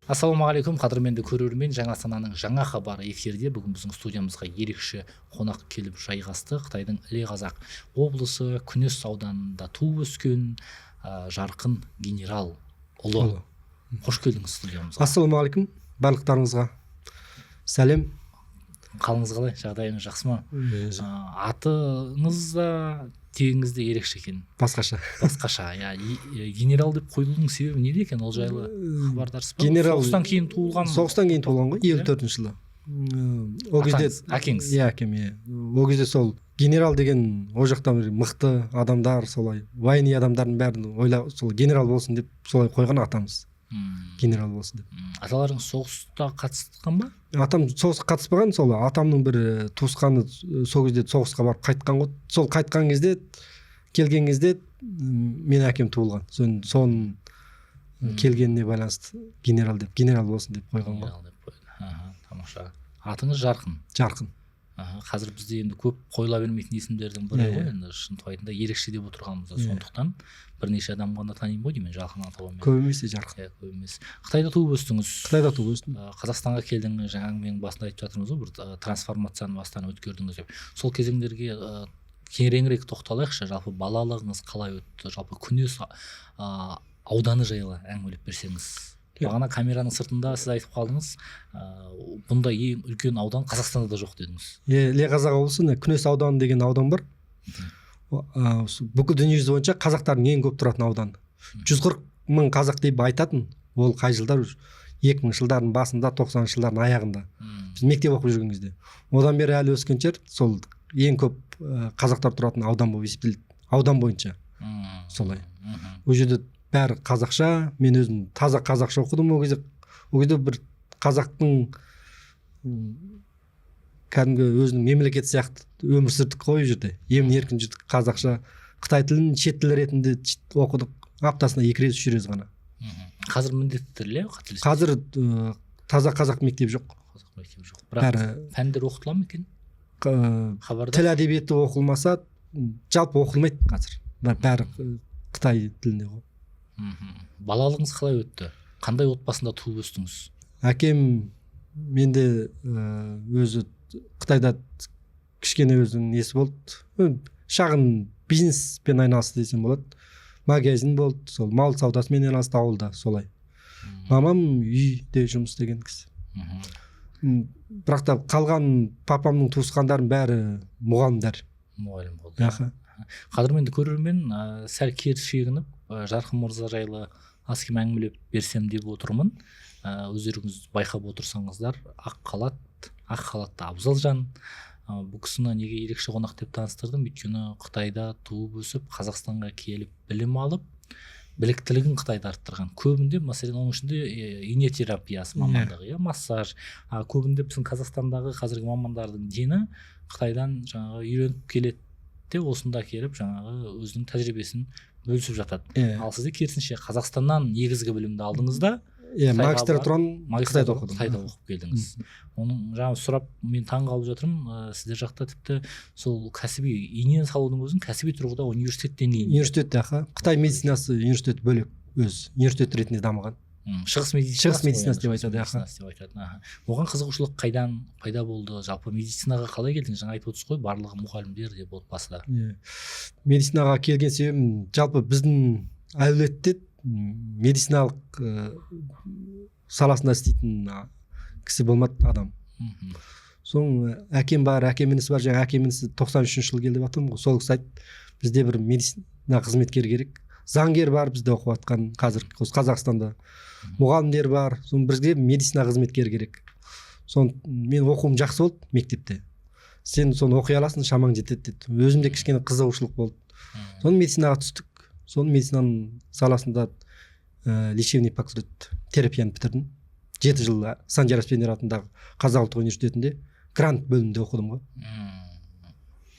Ассалаумағалейкум, қадірменді көрермен! Жаңа Астананың жаңа хабары эфирде. Бүгін біздің студиямызға ерекше қонақ келіп жайғасты. Қытайдың Іле Қазақ облысы Күнес ауданында туып өскен Жарқын Генерал ұлы. Ұлы. Қош келдіңіз студиямызға. Ассалаумағалейкум, барлықтарыңызға сәлем. Қалыңыз қалай, жағдайыңыз жақсы ма? Атыңыз да, тегіңіз де ерекше екен. Басқаша. Басқаша, иә. Генерал деп қойылудың себебі неде екен, ол жайлы хабардарсыз ба? Генерал- Соғыстан кейін туылған. Соғыстан кейін туылған ғой, 54-жылы. Ол кезде Атаңыз, әкеңіз. Иә, әкем, иә. Ол кезде сол генерал деген ол жақта бір мықты адамдар, солай военный адамдардың бәрін ойла, сол генерал болсын деп солай қойған атамыз. Генерал болсын деп. Аталарыңыз соғыста қатысқан ба? Атам соғысқа қатыспаған. Сол атамның бір туысқаны сол кезде соғысқа барып қайтқан ғой. Сол қайтқан кезде, келген кезде менің әкем туылған. Соның келгеніне байланысты генерал деп, генерал болсын деп қойған ғой. Генерал деп қойды. Аха, тамаша. Атыңыз Жарқын. Жарқын. Аха, қазір бізде енді көп қойыла бермейтін есімдердің бірі Иә, ғой. иә. Енді шынтуайтында ерекше деп отырғанымыз да сондықтан. Бірнеше адам ғана танимын ғой деймін Жарқын атауымен. Көп емес те Жарқын. Иә, көп емес. Қытайда туып өстіңіз. Қытайда туып өстім. Қазақстанға келдіңіз. Жаңа әңгіменің басында айтып жатырмыз ғой, бір трансформацияны бастан өткердіңіз деп. Сол кезеңдерге тереңірек тоқталайықшы. Жалпы балалығыңыз қалай өтті? Жалпы Күнес ауданы жайлы әңгімелеп берсеңіз. Бағана камераның сыртында сіз айтып қалдыңыз, бұндай ең үлкен аудан Қазақстанда да жоқ дедіңіз. Иә, Іле Қазақ облысы, мына Күнес ауданы деген аудан бар. Осы бүкіл дүниежүзі бойынша қазақтардың ең көп тұратын ауданы, 140 000 қазақ деп айтатын. Ол қай жылдар? 2000 жылдардың басында, 90-жылдардың аяғында, біз мектеп оқып жүрген кезде. Одан бері әлі өскенше сол ең көп қазақтар тұратын аудан болып есептеледі аудан бойынша. Солай. Ол жерде бәрі қазақша. Мен өзім таза қазақша оқыдым ол кезде. Ол кезде бір қазақтың кәдімгі өзінің мемлекеті сияқты өмір сүрдік қой. Ол жерде емін еркін жүрдік қазақша. Қытай тілін шет тілі ретінде оқыдық, аптасына екі рет, үш рет ғана. Қазір міндетті тіл, иә, қателеспесем? Қазір таза қазақ мектеп жоқ. Қазақ мектебі жоқ, бірақ бәрі пәндер оқытыла ма екен? Хабарда тіл әдебиеті оқылмаса, жалпы оқылмайды қазір. Бәрі қытай тілінде ғой. Балалығыңыз қалай өтті? Қандай отбасында туып өстіңіз? Әкем менде өзі Қытайда кішкене өзінің несі болды, шағын бизнеспен айналысты десем болады. Магазин болды, сол мал саудасымен айналысты ауылда солай. Мамам үйде жұмыс істеген кісі. Бірақ та қалған папамның туысқандарының бәрі мұғалімдер. Мұғалім болды. Аха. Қадірменді көрермен, сәл кері шегініп, Жарқын мырза жайлы аз кем әңгімелеп берсем деп отырмын. Өздеріңіз байқап отырсаңыздар, ақ халат, ақ халатты абзал жан. Бұл кісіні неге ерекше қонақ деп таныстырдым? Өйткені Қытайда туып өсіп, Қазақстанға келіп білім алып, біліктілігін Қытайда арттырған. Көбінде, мәселен, оның ішінде ине терапиясы мамандығы, иә, массаж. Көбінде біздің Қазақстандағы қазіргі мамандардың дені Қытайдан жаңағы үйреніп келеді де, осында келіп жаңағы өзінің тәжірибесін бөлісіп жатады. Ал сізде керісінше, Қазақстаннан негізгі білімді алдыңыз да, иә Қытайға магистратураны Қытайда магистратура оқыдым. Қытайда оқып келдіңіз. Оның жаңа сұрап, мен таң қалып жатырмын, сіздер жақта тіпті сол кәсіби ине салудың өзін кәсіби тұрғыда университет деңгейінде. Университетте, аха. Қытай медицинасы университеті бөлек, өз университет ретінде дамыған. Шығыс медицинасы Шығыс ғой медицинасы енді, деп шығыс айтады, аха. медицинасы деп айтады, аха. Оған қызығушылық қайдан пайда болды? Жалпы медицинаға қалай келдіңіз? Жаңа айтып отырсыз ғой, барлығы мұғалімдер деп отбасыда. Иә. Медицинаға келген себебім, жалпы біздің әулетте медициналық саласында істейтін кісі болмады адам. Соң әкем бар, әкем інісі бар. Жаңа әкем інісі 93-жылы келді деп жатырмын ғой. Сол кісі айтты: «Бізде бір медицина қызметкері керек, заңгер бар бізде оқып жатқан қазір осы Қазақстанда, мұғалімдер бар, соны бізге медицина қызметкері керек. Соны мен оқуым жақсы болды мектепте, сен соны оқи аласың, шамаң жетеді», – деді. Өзімде кішкене қызығушылық болды. Соны медицинаға түстік. Соны медицинаның саласында лечебный факультет, терапияны бітірдім. 7 жыл Санжар Асфендияров атындағы Қазақ ұлттық университетінде грант бөлімінде оқыдым ғой.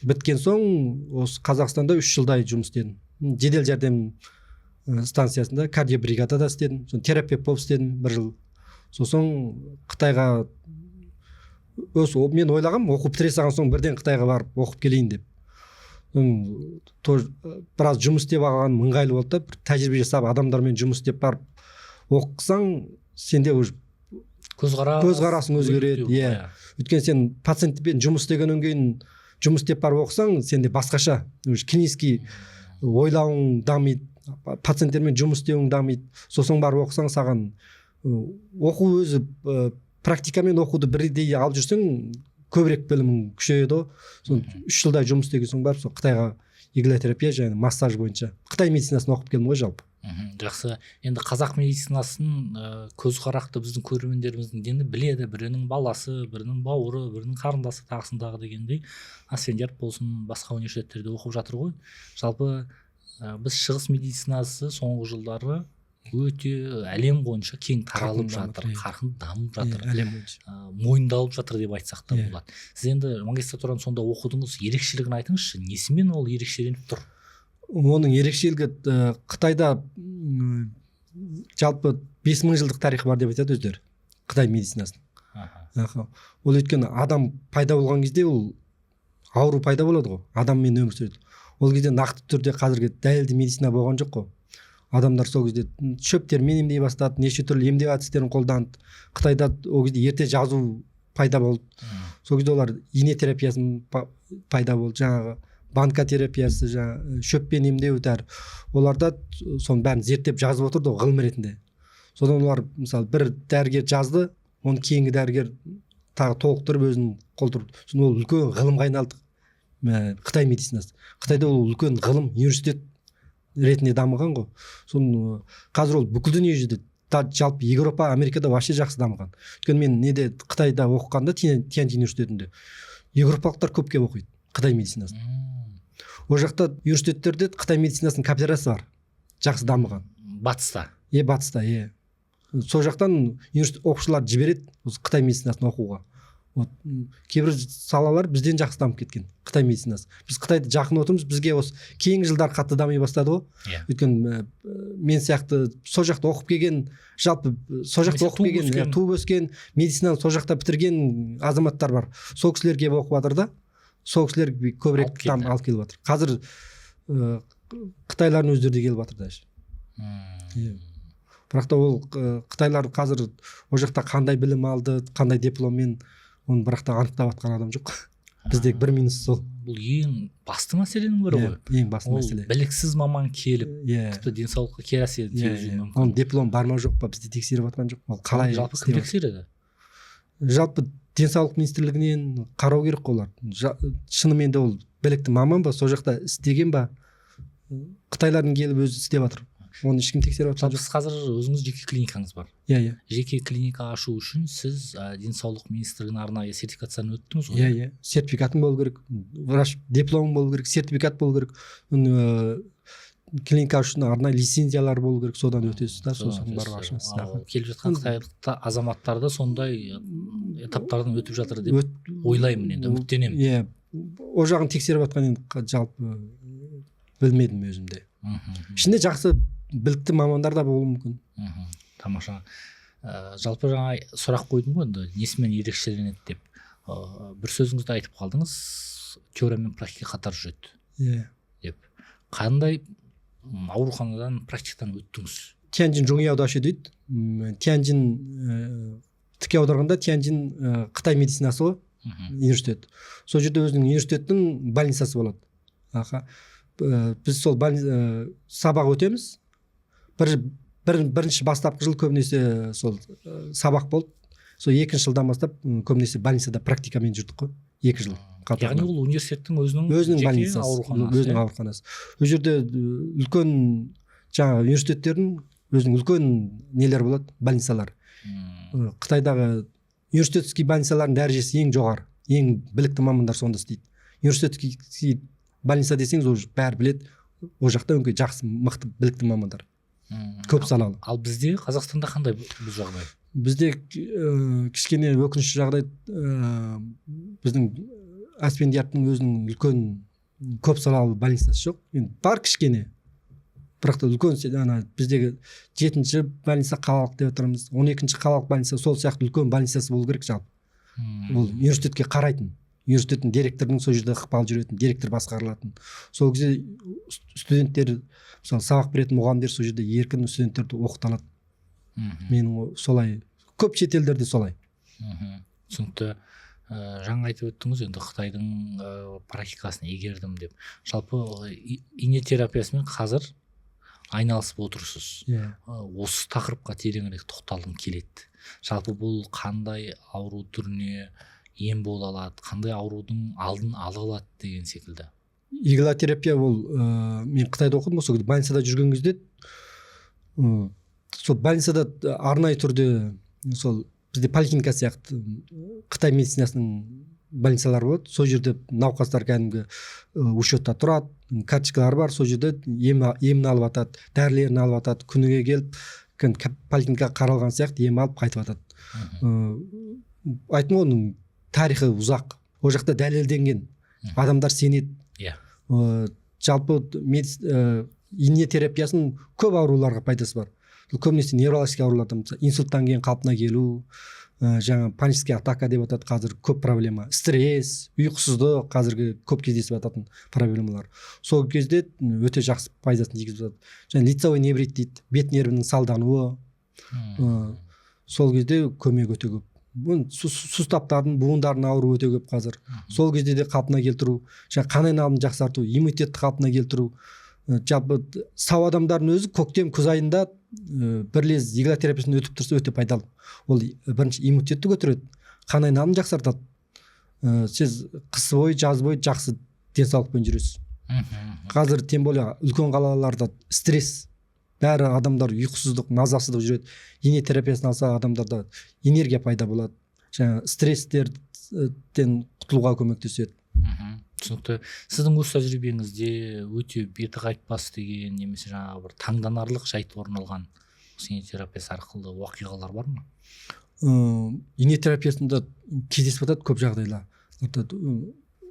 Біткен соң осы Қазақстанда 3 жылдай жұмыс істедім. Жедел жәрдем станциясында, кардиобригадада істедім. Соны терапевт болып істедім бір жыл. Сосын Қытайға осы мен ойлағанмын, оқу бітіре салған соң бірден Қытайға барып оқып келейін деп. Тоже біраз жұмыс істеп алғаным ыңғайлы болды да, бір тәжірибе жасап, адамдармен жұмыс істеп барып оқысаң. Сенде уже көзқарас көзқарасың өзгереді, иә. Өйткені сен пациентпен жұмыс істегеннен кейін, жұмыс істеп барып оқысаң, сенде басқаша уже клинический ойлауың дамиды, пациенттермен жұмыс істеуің дамиды. Сосын барып оқысаң, саған оқу өзі практикамен оқуды бірдей алып жүрсең, көбірек білімің күшейеді ғой. Соны 3 жылдай жұмыс істеген соң барып, сол Қытайға иглотерапия және массаж бойынша қытай медицинасын оқып келдім ғой жалпы. Жақсы. Енді қазақ медицинасын көзқарақты біздің көрермендеріміздің дені біледі: бірінің баласы, бірінің бауыры, бірінің қарындасы, тағысын тағы дегендей, Асфендияров болсын, басқа университеттерде оқып жатыр ғой. Жалпы біз шығыс медицинасы соңғы жылдары өте әлем бойынша кең таралып Қарқынды дамып жатыр, жатыр, иә. қарқынды дамып жатыр, Иә, әлем бойынша. Мойындалып жатыр деп айтсақ та Иә. болады. Сіз енді магистратураны сонда оқыдыңыз, ерекшелігін айтыңызшы, несімен ол ерекшеленіп тұр? Оның ерекшелігі Қытайда жалпы 5000 жылдық тарихы бар деп айтады өздері қытай медицинасының. Ол өйткені адам пайда болған кезде, ол ауру пайда болады ғой, адаммен өмір сүреді. Ол кезде нақты түрде қазіргі дәлелді медицина болған жоқ қой. Адамдар сол кезде шөптермен емдей бастады, неше түрлі емдеу әдістерін қолданды. Қытайда ол кезде ерте жазу пайда болды. Сол кезде олар ине терапиясын пайда болды, жаңағы банка терапиясы, жаңағы шөппен емдеу бәрі. Оларда соның бәрін зерттеп жазып отырды ғой ғылым ретінде. Содан олар, мысалы, бір дәрігер жазды, оны кейінгі дәрігер тағы толықтырып, өзін қолдырып, сосын ол үлкен ғылымға айналды. Қытай медицинасы, Қытайда ол үлкен ғылым, университет ретінде дамыған ғой. Соны қазір ол бүкіл дүниежүзінде, жалпы Еуропа, Америкада вообще жақсы дамыған. Өйткені мен неде, Қытайда оқығанда, Тяньцзинь университетінде еуропалықтар көп келіп оқиды қытай медицинасын. Ол жақта университеттерде қытай медицинасының кафедрасы бар, жақсы дамыған. Батыста? Е, батыста, иә. Сол жақтан университет оқушылар жібереді осы қытай медицинасын оқуға. Вот кейбір салалар бізден жақсы дамып кеткен қытай медицинасы. Біз Қытайды жақын отырмыз, бізге осы кейінгі жылдары қатты дами бастады ғой. Өйткені мен сияқты сол жақта оқып келген, жалпы сол жақта Немесе оқып туып келген, өскен. Иә, туып өскен, медицинаны сол жақта бітірген азаматтар бар. Сол кісілер келіп оқып жатыр да, сол кісілер көбірек Алып келді. Алып келіп жатыр. Қазір қытайлардың өздері де келіп жатыр даже. Иә. Бірақ та ол қытайлар қазір ол жақта қандай білім алды, қандай дипломмен, оны бірақ та анықтап жатқан адам жоқ. Біздегі бір минус сол. Бұл ең басты мәселенің бірі Иә, ғой. ең басты Ол мәселе. біліксіз маман келіп, тіпті денсаулыққа кері әсерін тигізуі мүмкін. Оның диплом бар ма, жоқ па, бізде тексеріп жатқан жоқ. Ол қалай Жалпы істеп кім жатыр? тексереді? Жалпы денсаулық министрлігінен қарау керек қой олар. Шынымен де ол білікті маман ба, сол жақта істеген ба? Қытайлардың келіп өзі істеп жатыр, оны ешкім тексеріп жатқан Жалпы жоқ. сіз қазір өзіңіз жеке клиникаңыз бар. Иә. Жеке клиника ашу үшін сіз денсаулық министрлігінің арнайы сертификациядан өттіңіз ғой? Иә, сертификатың болу керек, врач дипломың болу керек, сертификат болу керек. Клиника үшін арнайы лицензиялар болу керек, содан өтесіз да, Содан сосын барып өтесіз. ашасыз. Ал келіп жатқан қытайлық азаматтар да сондай этаптардан өтіп жатыр деп ойлаймын енді, үміттенемін. Иә, ол жағын тексеріп жатқан енді жалпы білмедім өзім де. Ішінде жақсы білікті мамандар да болуы мүмкін. Тамаша. Жалпы жаңа сұрақ қойдым ғой енді, несімен ерекшеленеді деп. Бір сөзіңізде айтып қалдыңыз, теория мен практика қатар жүреді деп. Қандай ауруханадан практикадан өттіңіз? Тяньцзинь Жуңяо Даши дейді. Тяньцзинь, тіке аударғанда Тяньцзинь, қытай медицинасы ғой, университет. Сол жерде өзінің университеттің больницасы болады. Аха. Біз сол сабақ өтеміз. Бірінші бастапқы жыл көбінесе сол сабақ болды. Сол екінші жылдан бастап көбінесе больницада практикамен жүрдік қой. 2 жыл қатарынан. Яғни ол университеттің өзінің Өзінің жеке больницасы, ауруханасы, өзінің иә? ауруханасы. Ол жерде үлкен жаңағы университеттердің өзінің үлкен нелері болады, больницалар. Қытайдағы университетский больницалардың дәрежесі ең жоғары, ең білікті мамандар сонда істейді. Университетский больница десеңіз, уже бәрі біледі, ол жақта өңкей жақсы, мықты, білікті мамандар, көп салалы. Ал бізде, Қазақстанда қандай бұл жағдай? Бізде кішкене өкінішті жағдай, біздің Асфендияровтың өзінің үлкен көп салалы больницасы жоқ. Енді бар кішкене, бірақ та үлкен ана біздегі жетінші больница қалалық деп отырмыз, 12-ші қалалық больница, сол сияқты үлкен больницасы болу керек жалпы. Ол университетке қарайтын, университеттің директорының сол жерде ықпалы жүретін, директор басқарылатын. Сол кезде студенттер, мысалы, сабақ беретін мұғалімдер сол жерде еркін студенттерді оқыта алады. Менің солай, көп шетелдерде солай. Түсінікті. Жаңа айтып өттіңіз енді Қытайдың практикасын игердім деп. Жалпы ине терапиясымен қазір айналысып отырсыз. Иә. Осы тақырыпқа тереңірек тоқталғым келеді. Жалпы бұл қандай ауру түріне ем бола алады, қандай аурудың алдын ала алады деген секілді. Иглотерапия ол, мен Қытайда оқыдым, сол больницада жүрген кезде, сол больницада арнайы түрде сол бізде поликлиника сияқты Қытай медицинасының больницалары болады. Сол жерде науқастар кәдімгі учетта тұрады, карточкалары бар, сол жерде емін алып жатады, дәрілерін алып жатады, күніге келіп поликлиникаға қаралған сияқты ем алып қайтып жатады. Айттым ғой, оның тарихы ұзақ, ол жақта дәлелденген, адамдар сенеді. Иә. Жалпы ине терапиясының көп ауруларға пайдасы бар. Бұл көбінесе неврологический аурулардан, мысалы, инсульттан кейін қалпына келу, жаңа панический атака деп атады қазір көп проблема, стресс, ұйқысыздық қазіргі көп кездесіп жататын проблемалар. Сол кезде өте жақсы пайдасын тигізіп жатады. Және лицевой неврит дейді, бет нервінің салдануы, сол кезде көмек өте көп. Суставтардың, буындардың ауруы өте көп қазір. Сол кезде де қалпына келтіру, жаңа қан айналымын жақсарту, иммунитетті қалпына келтіру. Жалпы сау адамдардың өзі көктем, күз айында бір лез иглотерапиясынан өтіп тұрса өте пайдалы. Ол бірінші иммунитетті көтереді, қан айналымын жақсартады. Сіз қыс бойы, жаз бойы жақсы денсаулықпен жүресіз. Қазір тем более үлкен қалаларда стресс, бәрі адамдар ұйқысыздық, мазасыздық жүреді. Ине терапиясын алса адамдарда энергия пайда болады, жаңа стрестерден құтылуға көмектеседі. Түсінікті. Сіздің өз тәжірибеңізде өте беті қайтпас деген немесе жаңағы бір таңданарлық жайт орын алған осы ине терапиясы арқылы оқиғалар бар ма? Ине терапиясында кездесіп жатады көп жағдайлар.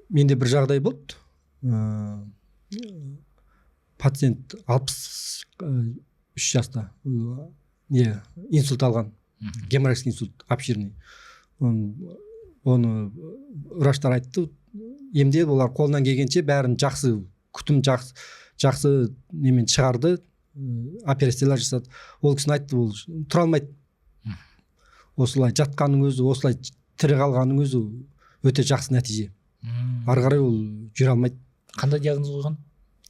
Менде бір жағдай болды. Пациент 63 жаста, не, инсульт алған, геморрагический инсульт обширный. Оны врачтар айтты, емдеп, олар қолынан келгенше бәрін жақсы күтім, жақсы немен шығарды, операциялар жасады. Ол кісіні айтты, ол тұра алмайды, осылай жатқанның өзі, осылай тірі қалғанның өзі өте жақсы нәтиже. Ары қарай ол жүре алмайды. Қандай диагноз қойған?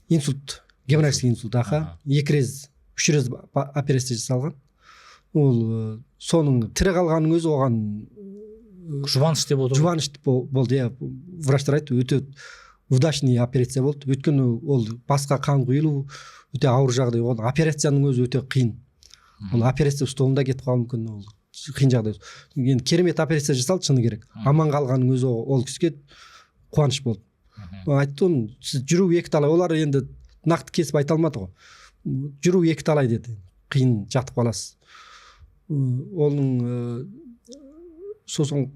Инсульт, геморрагический инсульт, аха. 2 рет, 3 рет операция жасалған. Ол соның тірі қалғанның өзі оған жұбаныш деп отыр. Жұбаныш болды, иә. Врачтар айтты, өте удачный операция болды. Өйткені ол басқа қан құйылу өте ауыр жағдай. Ол операцияның өзі өте қиын. Ол операция столында кетіп қалуы мүмкін, ол қиын жағдай. Енді керемет операция жасалды, шыны керек. Аман қалғанның өзі ол кісіге қуаныш болды. Айтты, оны сіз жүру екі талай. Олар енді нақты кесіп айта алмады ғой. Жүру екі талай деді. Қиын, жатып қаласыз. Оның сосын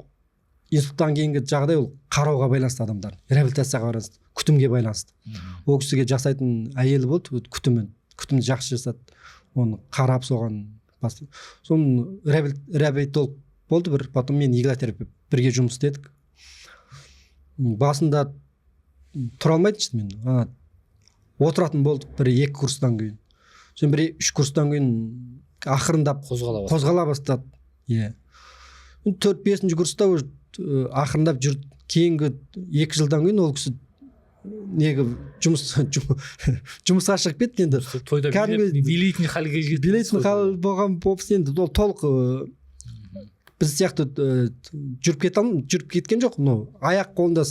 инсульттан кейінгі жағдай ол қарауға байланысты адамдар, реабилитацияға байланысты, күтімге байланысты. Ол кісіге жасайтын әйелі болды, күтімді жақсы жасады. Оны қарап соған басты. Соны реабилитолог болды бір, потом мен иглотерапевт бірге жұмыс істедік. Басында тұра алмайтын шынымен. Отыратын болдық бір 2 курстан кейін. Сосын бір 3 курстан кейін ақырындап қозғала бастады. Бастады. Иә. 4-5 курста уже ақырындап жүрді. Кейінгі 2 жылдан кейін ол кісі неге жұмысқа шығып кетті енді. Тойда билейтін халге жетті. Билейтін хал болған болып енді ол толық біз сияқты жүріп кете алм, жүріп кеткен жоқ, но аяқ қолында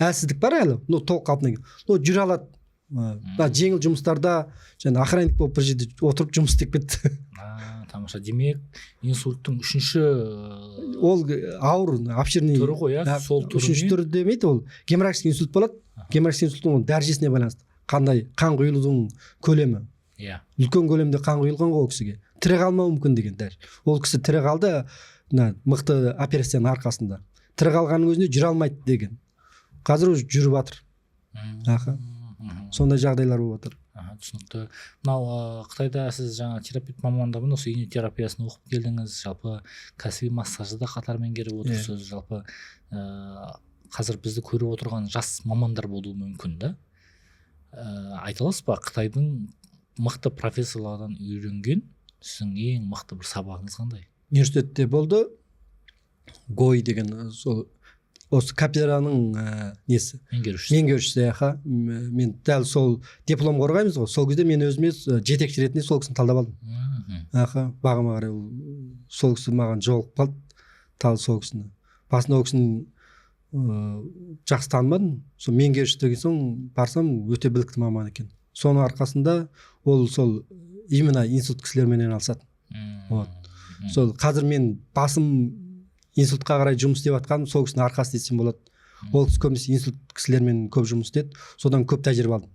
әлсіздік бар әлі, но толық қалпына келген. Но жүре алады. Жеңіл жұмыстарда және охранник болып бір жерде отырып жұмыс істеп кетті. Тамаша. Демек, инсульттың үшінші ол ауыр, обширный түрі ғой, иә? Сол түрі. Үшінші түрі демейді, ол геморрагический инсульт болады. Геморрагический инсульттің оның дәрежесіне байланысты. Қандай қан құйылудың көлемі. Иә. Үлкен көлемде қан құйылған ғой ол кісіге. Тірі қалмауы мүмкін деген дәрі. Ол кісі тірі қалды, мына мықты операцияның арқасында. Тірі қалғанның өзінде жүре алмайды деген. Қазір уже жүріп жатыр. Аха. Сондай жағдайлар болып жатыр. Түсінікті. Мынау Қытайда сіз жаңа терапевт мамандығын, осы ине терапиясын оқып келдіңіз, жалпы кәсіби массажды да қатар меңгеріп отырсыз. Жалпы қазір бізді көріп отырған жас мамандар болуы мүмкін да. Айта аласыз ба, Қытайдың мықты профессорлардан үйренген Сіздің ең мықты бір сабағыңыз қандай? Университетте болды. Гой деген сол осы кафедраның несі, меңгерушісі. Меңгерушісі, аха. Мен дәл сол диплом қорғаймыз ғой, сол кезде мен өзіме жетекші ретінде сол кісіні талдап алдым. Аха, бағыма қарай ол сол кісі маған жолығып қалды, тал сол кісіні. Басында ол кісіні жақсы танымадым. Сол меңгеруші деген соң барсам, өте білікті маман екен. Соның арқасында ол сол именно инсульт кісілермен айналысады. Вот. Сол қазір мен басым инсультқа қарай жұмыс істеп жатқаным сол кісінің арқасы десем болады. Ол кісі көбінесе инсульт кісілермен көп жұмыс істеді, содан көп тәжірибе алдым.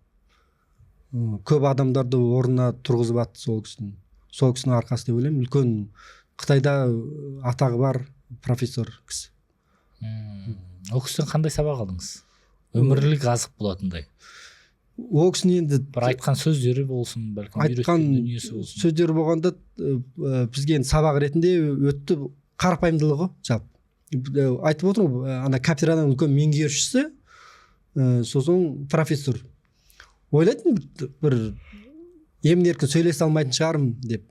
Көп адамдарды орнына тұрғызып атты сол кісінің. Сол кісінің арқасы деп ойлаймын. Үлкен Қытайда атағы бар профессор кісі. Ол кісіден қандай сабақ алдыңыз? Өмірлік азық болатындай. Ол кісінің енді бір айтқан сөздері болсын, бәлкім айтқан үйреткен дүниесі болсын. Сөздері болғанда, бізге енді сабақ ретінде өтті, қарапайымдылығы ғой жалпы. Айтып отырмын ғой, ана кафедраның үлкен меңгерушісі, сосын профессор. Ойлайтын бір емін еркін сөйлесе алмайтын шығармын деп.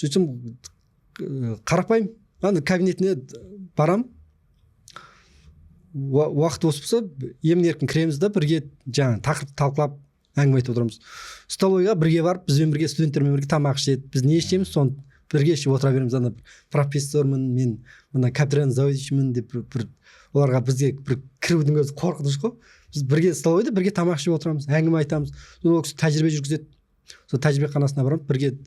Сөйтсем, қарапайым. Ана кабинетіне барам. Уақыт бос болса, емін еркін кіреміз да, бірге жаңағы тақырып талқылап әңгіме айтып отырамыз. Столовойға бірге барып, бізбен бірге студенттермен бірге тамақ ішеді. Біз не ішеміз, соны бірге ішіп отыра береміз. Ана профессормын мен, мына кафедраның заведующиймін деп бір оларға бізге бір кірудің өзі қорқыныш қой. Біз бірге столовойда бірге тамақ ішіп отырамыз, әңгіме айтамыз. Сосын ол кісі тәжірибе жүргізеді. Сол тәжірибеханасына барамыз, бірге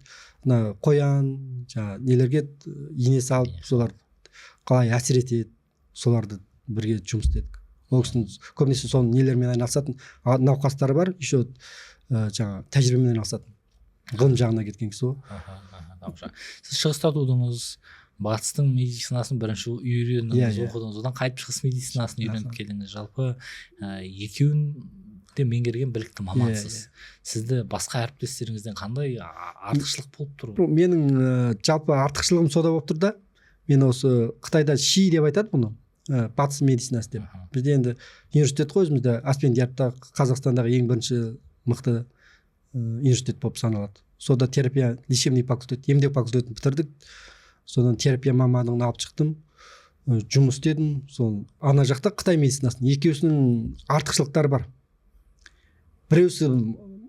мына қоян, жаңағы нелерге ине салып, солар қалай әсер етеді, соларды бірге жұмыс істедік. Ол кісінің көбінесе соның нелермен айналысатын, науқастары бар, еще жаңағы тәжірибемен айналысатын, ғылым жағына кеткен кісі ғой. Тамаша. Сіз шығыста тудыңыз, батыстың медицинасын бірінші үйрендіңіз, оқыдыңыз, одан қайтып шығыс медицинасын үйреніп келдіңіз. Жалпы, екеуін де меңгерген білікті мамансыз. Сізді басқа әріптестеріңізден қандай артықшылық болып тұр? Менің жалпы артықшылығым сода болып тұр да. Мен осы Қытайда ши деп айтады бұны, батыс медицинасы деп. Бізде енді университет қой, өзімізде Асфендиярда Қазақстандағы ең бірінші мықты университет болып саналады. Сонда терапия, лечебный факультет, емдеу факультетін бітірдік. Содан терапия мамандығын алып шықтым. Жұмыс істедім. Сол ана жақта Қытай медицинасын, екеуісінің артықшылықтары бар. Біреусі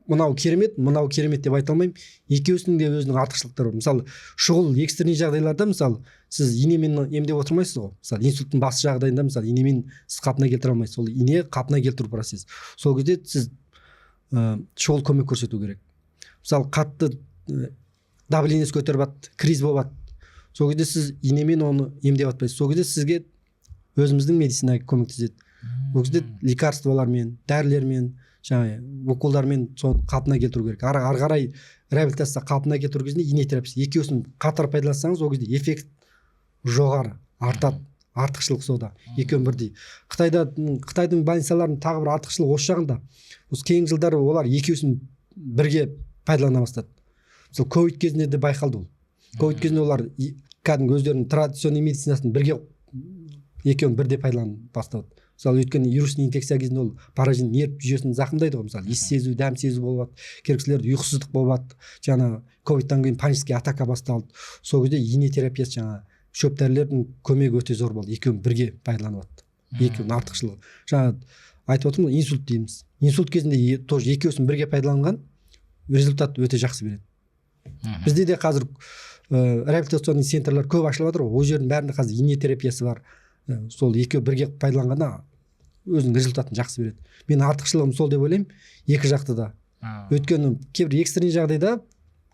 мынау керемет, мынау керемет деп айта алмаймын. Екеуісінің де өзінің артықшылықтары бар. Мысалы, шұғыл экстренный жағдайларда, мысалы, сіз инемен емдеп отырмайсыз ғой. Мысалы, инсульттың бас жағдайында, мысалы, инемен сіз қалпына келтіре алмайсыз. Ол ине қалпына келтіру процесі. Сол кезде сіз шұғыл көмек көрсету керек. Мысалы, қатты давлениесі көтеріп атты, криз болып атты. Сол кезде сіз инемен оны емдеп атпайсыз. Сол кезде сізге өзіміздің медицина көмектеседі. Ол кезде лекарстволармен, дәрілермен, жаңағы уколдармен соны қалпына келтіру керек. Ары қарай реабилитация қалпына келтіру кезінде ине терапиясы екеуісін қатар пайдалансаңыз, ол кезде эффект жоғары артады, артықшылық сода. Екеуін бірдей. Қытайдың больницаларының тағы бір артықшылығы осы жағында. Осы кейінгі жылдары олар екеуісін бірге пайдалана бастады. Мысалы, ковид кезінде де байқалды ол. Ковид кезінде олар кәдімгі өздерінің традиционный медицинасын бірге екеуін бірде пайдалана бастады. Мысалы, өйткені вирусный инфекция кезінде ол поражение нерв жүйесін зақымдайды ғой. Мысалы, иіс сезу, дәм сезу болып жатты, кейбір кісілерде ұйқысыздық болып жатты. Жаңа ковидтан кейін панический атака басталды. Сол кезде ине терапиясы, жаңа шөп дәрілердің көмегі өте зор болды. Екеуін бірге пайдаланып жатты. Екеуінің артықшылығы. Жаңа айтып отырмын ғой, инсульт дейміз. Инсульт кезінде тоже екеуісін бірге пайдаланған результат өте жақсы береді. Бізде де қазір реабилитационный центрлер көп ашылып жатыр ғой. Ол жердің бәрінде қазір ине терапиясы бар. Сол екеуі бірге пайдаланғанда өзінің результатын жақсы береді. Менің артықшылығым сол деп ойлаймын, екі жақты да. Өйткені кейбір экстренный жағдайда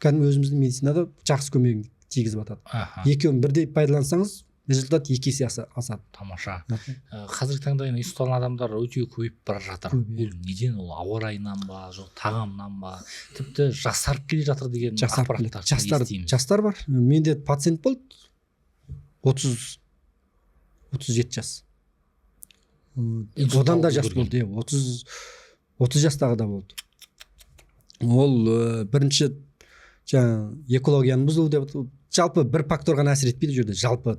кәдімгі өзіміздің медицинада жақсы көмегін тигізіп жатады. Екеуін бірдей пайдалансаңыз, результат екі есе асады. Тамаша. Қазіргі таңда енді инсульт алған адамдар өте көбейіп бара жатыр. Көп, иә. Ол неден? Ол ауа райынан ба, жоқ тағамнан ба? Тіпті жасарып келе жатыр деген Жасарып келе. ақпараттарды естиміз. Жастар бар. Менде пациент болды. 37 жас. Инсульт Одан да алып жас үлгерген. болды, иә, 30 жастағы да болды. Ол бірінші жаңа экологияның бұзылуы деп, жалпы бір фактор ғана әсер етпейді бұл жерде, жалпы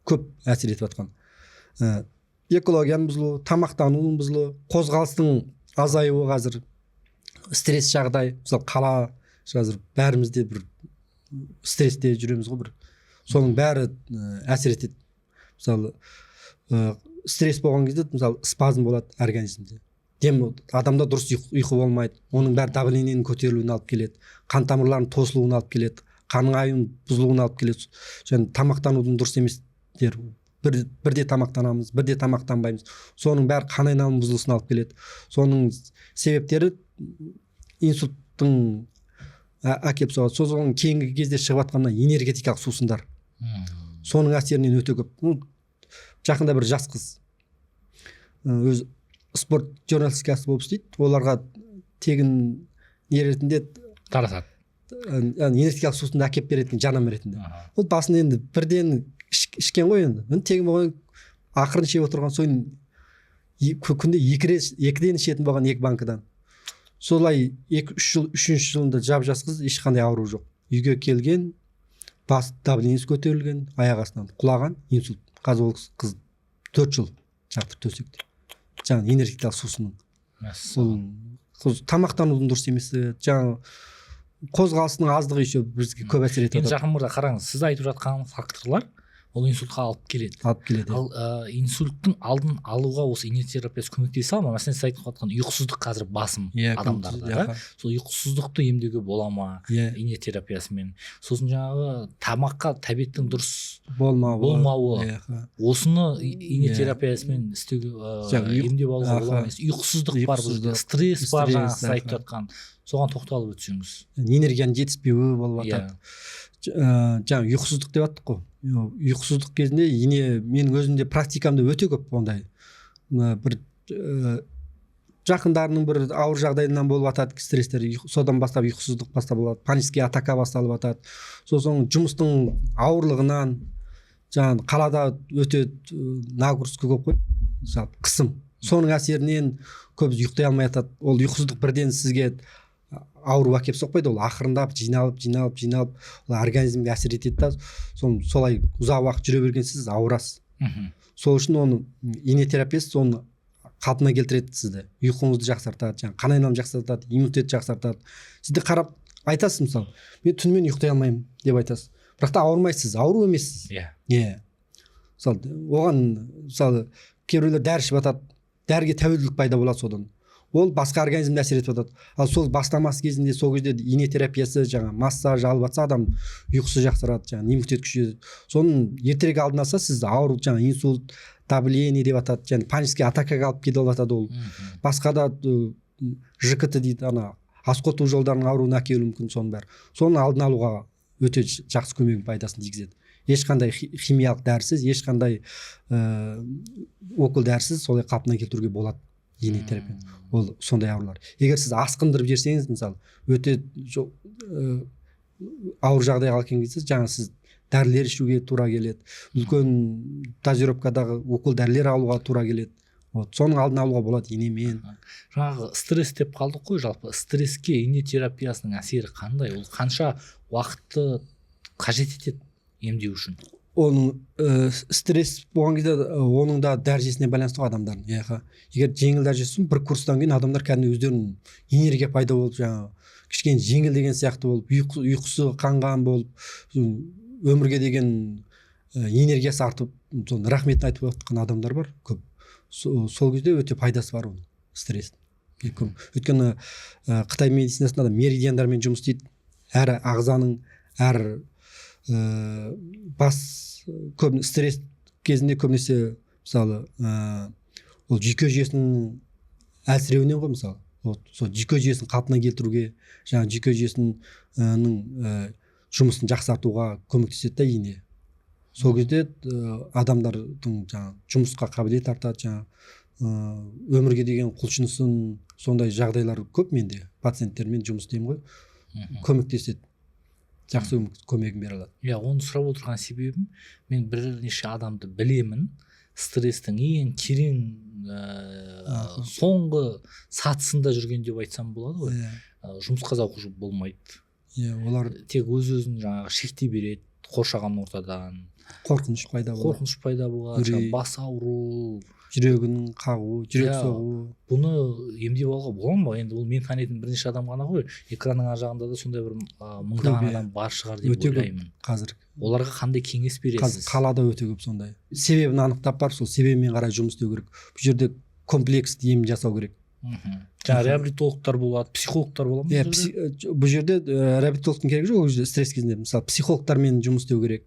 көп әсер етіп жатқан. Экологияның бұзылуы, тамақтануының бұзылуы, қозғалыстың азаюы, қазір стресс жағдай, мысалы қала қазір бәрімізде бір стрессте жүреміз ғой бір. Соның бәрі әсер етеді. Мысалы, стресс болған кезде, мысалы, спазм болады организмде. Дем адамда дұрыс ұйқы болмайды. Оның бәрі давлениенің көтерілуіне алып келеді, қан тамырларының тосылуына алып келеді, қанның аюының бұзылуына алып келеді. Және тамақтанудың дұрыс еместер, бірде тамақтанамыз, бірде тамақтанбаймыз. Соның бәрі қан айналымының бұзылысына алып келеді. Соның себептері инсульттың әкеліп соғады. Сосын кейінгі кезде шығып жатқан мына энергетикалық сусындар. Соның әсерінен өте көп. Ну, жақында бір жас қыз, өзі спорт журналистикасы болып істейді, оларға тегін не ретінде таратады, энергетикалық сусынды әкеліп беретін жарнама ретінде. Ол басында енді бірден ішкен ғой енді. Енді тегін болған, ақырын ішіп отырған соң күнде екі рет, екіден ішетін болған, екі банкадан. Солай 2-3 жыл, үшінші жылында жап жас қыз, ешқандай ауру жоқ, үйге келген, бас давлениесі көтерілген, аяқ астынан құлаған, инсульт. Қазір ол қыз 4 жыл жатыр төсекте, жаңағы энергетикалық сусынның. Ол тамақтанудың дұрыс емесі, жаңағы қозғалысының аздығы еще бізге көп әсер етіп Енді, жатады. Жақын мырза, қараңыз, сіз айтып жатқан факторлар ол инсультқа алып келеді. Алып келеді. Ал инсульттың алдын алуға осы ине терапиясы көмектесе ала ма? Мәселен, сіз айтып жатқан ұйқысыздық қазір басым адамдарда да. Сол ұйқысыздықты емдеуге бола ма ине терапиясымен? Сосын жаңағы тамаққа тәбеттің дұрыс болмауы. болмауы. Осыны ине терапиясымен істеуге, Жаңағы емдеп алуға бола ма? Ұйқысыздық бар бұл жерде, Ұйқысыздық, стресс бар, стресс, жаңағы сіз айтып жатқан, соған тоқталып өтсеңіз. Энергияның жетіспеуі болып жатады. Жаңағы ұйқысыздық деп жаттық қой. Ұйқысыздық кезінде ине, менің өзімде практикамда өте көп ондай. Мына бір жақындарының бір ауыр жағдайынан болып жатады стресстер, содан бастап ұйқысыздық бастап болады, панический атака басталып жатады. Сосын жұмыстың ауырлығынан, жаңағы қалада өте нагрузка көп қой, жалпы қысым, соның әсерінен көбісі ұйықтай алмай жатады. Ол ұйқысыздық бірден сізге ауру әкеліп соқпайды, ол ақырындап жиналып, жиналып, жиналып, ол организмге әсер етеді да, солай ұзақ уақыт жүре берген сіз ауырасыз. Сол үшін оны ине терапиясы соны қалпына келтіреді сізді, ұйқыңызды жақсартады, жаңағы қан айналымын жақсартады, иммунитетті жақсартады. Сізді қарап айтасыз, мысалы, мен түнімен ұйықтай алмаймын деп айтасыз, бірақ та ауырмайсыз, ауру емессіз. Иә, мысалы, оған, мысалы, кейбіреулер дәрі ішіп жатады, дәріге тәуелділік пайда болады, содан ол басқа организмге әсер етіп жатады. Ал сол бастамасы кезінде, сол кезде ине терапиясы, жаңа массаж алып жатса, адам ұйқысы жақсарады, жаңағы иммунитет күшейеді. Соның ертерек алдын алса, сіз ауру, жаңа инсульт, давление деп жатады және панический атакаға алып келіп жатады ол. Басқа да ЖКТ дейді, ана ас қорыту жолдарының ауруына әкелуі мүмкін. Соның бәрі, соның алдын алуға өте жақсы көмегін, пайдасын тигізеді. Ешқандай химиялық дәрісіз, ешқандай укол дәрісіз солай қалпына келтіруге болады ине терапия. Ол сондай аурулар, егер сіз асқындырып жіберсеңіз, мысалы, өте ауыр жағдайға алып келген кезде, жаңа сіз дәрілер ішуге тура келеді, үлкен дозировкадағы укол дәрілер алуға тура келеді. Вот соның алдын алуға болады инемен. Жаңағы стресс деп қалдық қой. Жалпы стресске ине терапиясының әсері қандай? Ол қанша уақытты қажет етеді емдеу үшін? Оның стресс болған кезде, оның да дәрежесіне байланысты ғой адамдардың. Иә, егер жеңіл дәрежесі, бір курстан кейін адамдар кәдімгі өздерінің энергия пайда болып, жаңағы кішкене жеңілдеген сияқты болып, ұйқысы қанған болып, өмірге деген энергиясы артып, соны рахметін айтып жатқан адамдар бар көп. Сол кезде өте пайдасы бар оның стресс. Өйткені қытай медицинасында да меридиандармен жұмыс істейді. Әр ағзаның, әр бас, көп стресс кезінде көбінесе, мысалы, ол жүйке жүйесінің әлсіреуінен ғой, мысалы. Вот сол жүйке жүйесін қалпына келтіруге, жаңағы жүйке жүйесінің жұмысын жақсартуға көмектеседі да ине. Сол кезде адамдардың жаңағы жұмысқа қабілеті артады, жаңағы өмірге деген құлшынысын. Сондай жағдайлар көп менде, пациенттермен жұмыс істеймін ғой. Көмектеседі, жақсы көмегін бере алады. Иә, оны сұрап отырған себебім, мен бірнеше адамды білемін, стресстің ең терең соңғы сатысында жүрген деп айтсам болады ғой. Жұмысқа зауқы болмайды. Иә, олар тек өз өзін жаңағы шектей береді қоршаған ортадан. Қорқыныш пайда болады. Қорқыныш пайда болады. Үрей. Жаңағы бас ауру. Жүрегінің қағуы, жүрек соғуы. Бұны емдеп алуға бола ма? Енді бұл мен танитын бірнеше адам ғана ғой. Экранның ар жағында да сондай бір мыңдаған адам бар шығар деп ойлаймын. Қазір оларға қандай кеңес бересіз? Қазір қалада өте көп сондай. Себебін анықтап барып, сол себебімен қарай жұмыс істеу керек. Бұл жерде комплексті ем жасау керек. Жаңа реабилитологтар болады, психологтар бола ма? Иә, бұл жерде реабилитологтың керегі жоқ, ол жерде стресс кезінде мысалы психологтармен жұмыс істеу керек.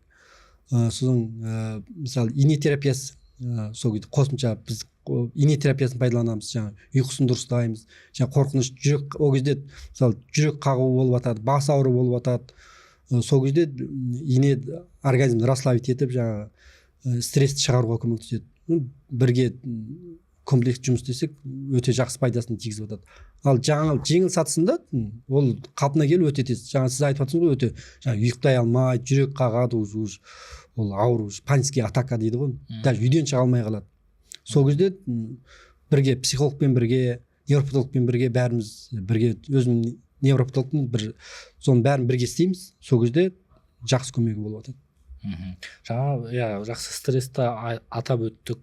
Сосын мысалы ине терапиясы, сол кезде қосымша біз ине терапиясын пайдаланамыз, жаңа ұйқысын дұрыстаймыз, жаңа қорқыныш, жүрек, ол кезде мысалы жүрек қағуы болып жатады, бас ауруы болып жатады. Сол кезде ине организмді расслабить етіп, жаңа стрессті шығаруға көмектеседі. Бірге комплекс жұмыс істесек, өте жақсы пайдасын тигізіп жатады. Ал жаңа жеңіл сатысында ол қалпына келу өте тез. Жаңа сіз айтып жатырсыз ғой, өте жаңа ұйықтай алмайды, жүрек қағады, уже ол ауру, панический атака дейді ғой, даже үйден шыға алмай қалады. Сол кезде бірге психологпен бірге, невропатологпен бірге, бәріміз бірге, өзім невропатологпын, бір соның бәрін бірге істейміз. Сол кезде жақсы көмегі болып жатады. Жаңа иә, жақсы стрессті атап өттік.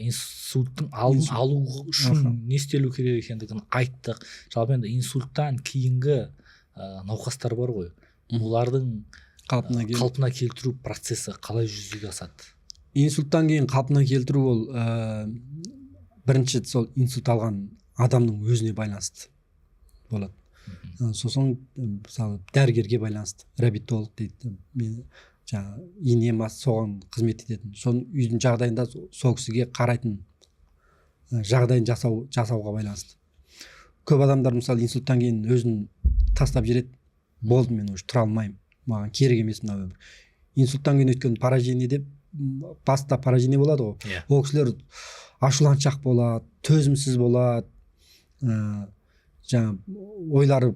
Инсульттың алдын алу үшін не істелу керек екендігін айттық. Жалпы енді инсульттан кейінгі науқастар бар ғой, олардың қалпына келтіру процесі қалай жүзеге асады? Инсульттан кейін қалпына келтіру ол бірінші сол инсульт алған адамның өзіне байланысты болады. Сосын мысалы дәрігерге байланысты, реабилитолог дейді, мен жаңа ине ма соған қызмет ететін, соның үйдің жағдайында сол кісіге қарайтын жағдайын жасауға байланысты. Көп адамдар мысалы инсульттан кейін өзін тастап жібереді, болды мен уже тұра алмаймын, маған керек емес мына өмір. Инсульттан кейін өйткені поражение деп, баста поражение болады ғой. Ол кісілер ашуланшақ болады, төзімсіз болады, жаңа ойлары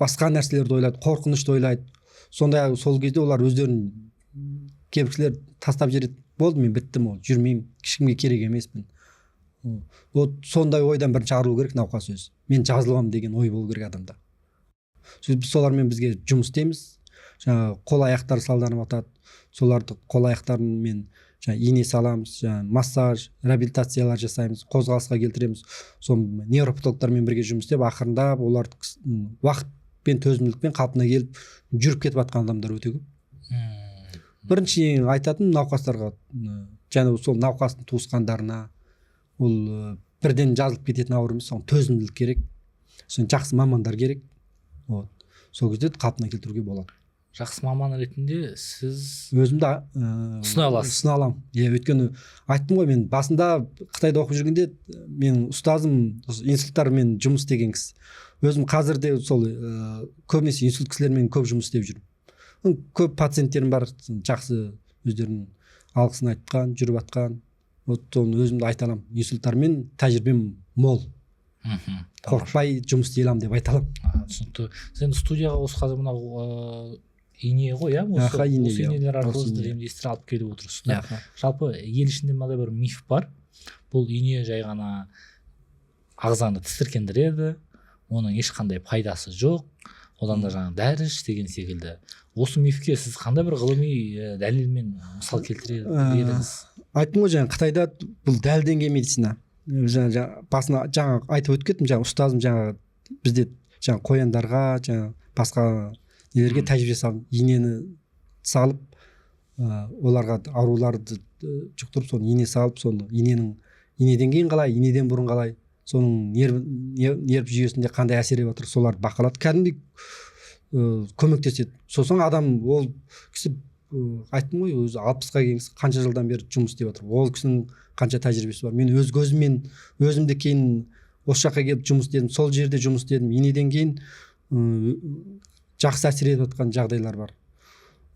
басқа нәрселерді ойлайды, қорқынышты ойлайды. Сондай сол кезде олар өздерін кейбір кісілер тастап жібереді, болды мен біттім, ол жүрмеймін, ешкімге керек емеспін. Вот сондай ойдан бірінші арылу керек науқас өзі. Мен жазыламын деген ой болу керек адамда. Біз солармен бізге жұмыс істейміз. Жаңа қол аяқтары салданып жатады, соларды қол аяқтарымен жаңа ине саламыз, жаңа массаж, реабилитациялар жасаймыз, қозғалысқа келтіреміз. Сол невропатологтармен бірге жұмыс істеп, ақырындап олар уақытпен, төзімділікпен қалпына келіп жүріп кетіп жатқан адамдар өте көп. Бірінші ең айтатын науқастарға, және сол науқастың туысқандарына, ол бірден жазылып кететін ауру емес, соған төзімділік керек, сосын жақсы мамандар керек. Вот. Сол кезде қалпына келтіруге болады. Жақсы маман ретінде сіз өзімді ұсына аласыз? Ұсына аламын. Иә, өйткені айттым ғой, мен басында Қытайда оқып жүргенде менің ұстазым инсульттармен жұмыс істеген кісі. Өзім қазір де сол көбінесе инсульт кісілермен көп жұмыс істеп жүрмін. Көп пациенттерім бар, жақсы өздерінің алғысын айтқан, жүріп атқан. Вот соны өзімді айта аламын. Инсульттармен тәжірибем мол. Қорықпай жұмыс істей аламын деп айта аламын. Түсінікті. Сіз енді студияға осы қазір мынау ине ғой, иә? Осы инелер арқылы сіздер емдестіре алып келіп отырсыздар. Жалпы ел ішінде мынадай бір миф бар. Бұл ине жай ғана ағзаны тітіркендіреді, оның ешқандай пайдасы жоқ, одан да жаңа дәрі іш деген секілді. Осы мифке сіз қандай бір ғылыми дәлелмен мысал келтірер едіңіз? Айттым ғой, жаңа Қытайда бұл дәлелденген медицина. Жаңа басына жаңа айтып өтіп кеттім, жаңа ұстазым жаңа бізде жаңа қояндарға, жаңа басқа нелерге тәжірибе салып, инені салып, оларға ауруларды жұқтырып, соны ине салып, соны инеден кейін қалай, инеден бұрын қалай, соның нерв жүйесінде қандай әсер етіп жатыр, соларды бақылады, кәдімгідей көмектеседі. Сосын адам, ол кісі, айттым ғой, өзі 60-қа келген кісі қанша жылдан бері жұмыс істеп жатыр, ол кісінің қанша тәжірибесі бар. Мен өз көзіммен өзім де кейін осы жаққа келіп жұмыс істедім, сол жерде жұмыс істедім. Инеден кейін жақсы әсер етіп жатқан жағдайлар бар.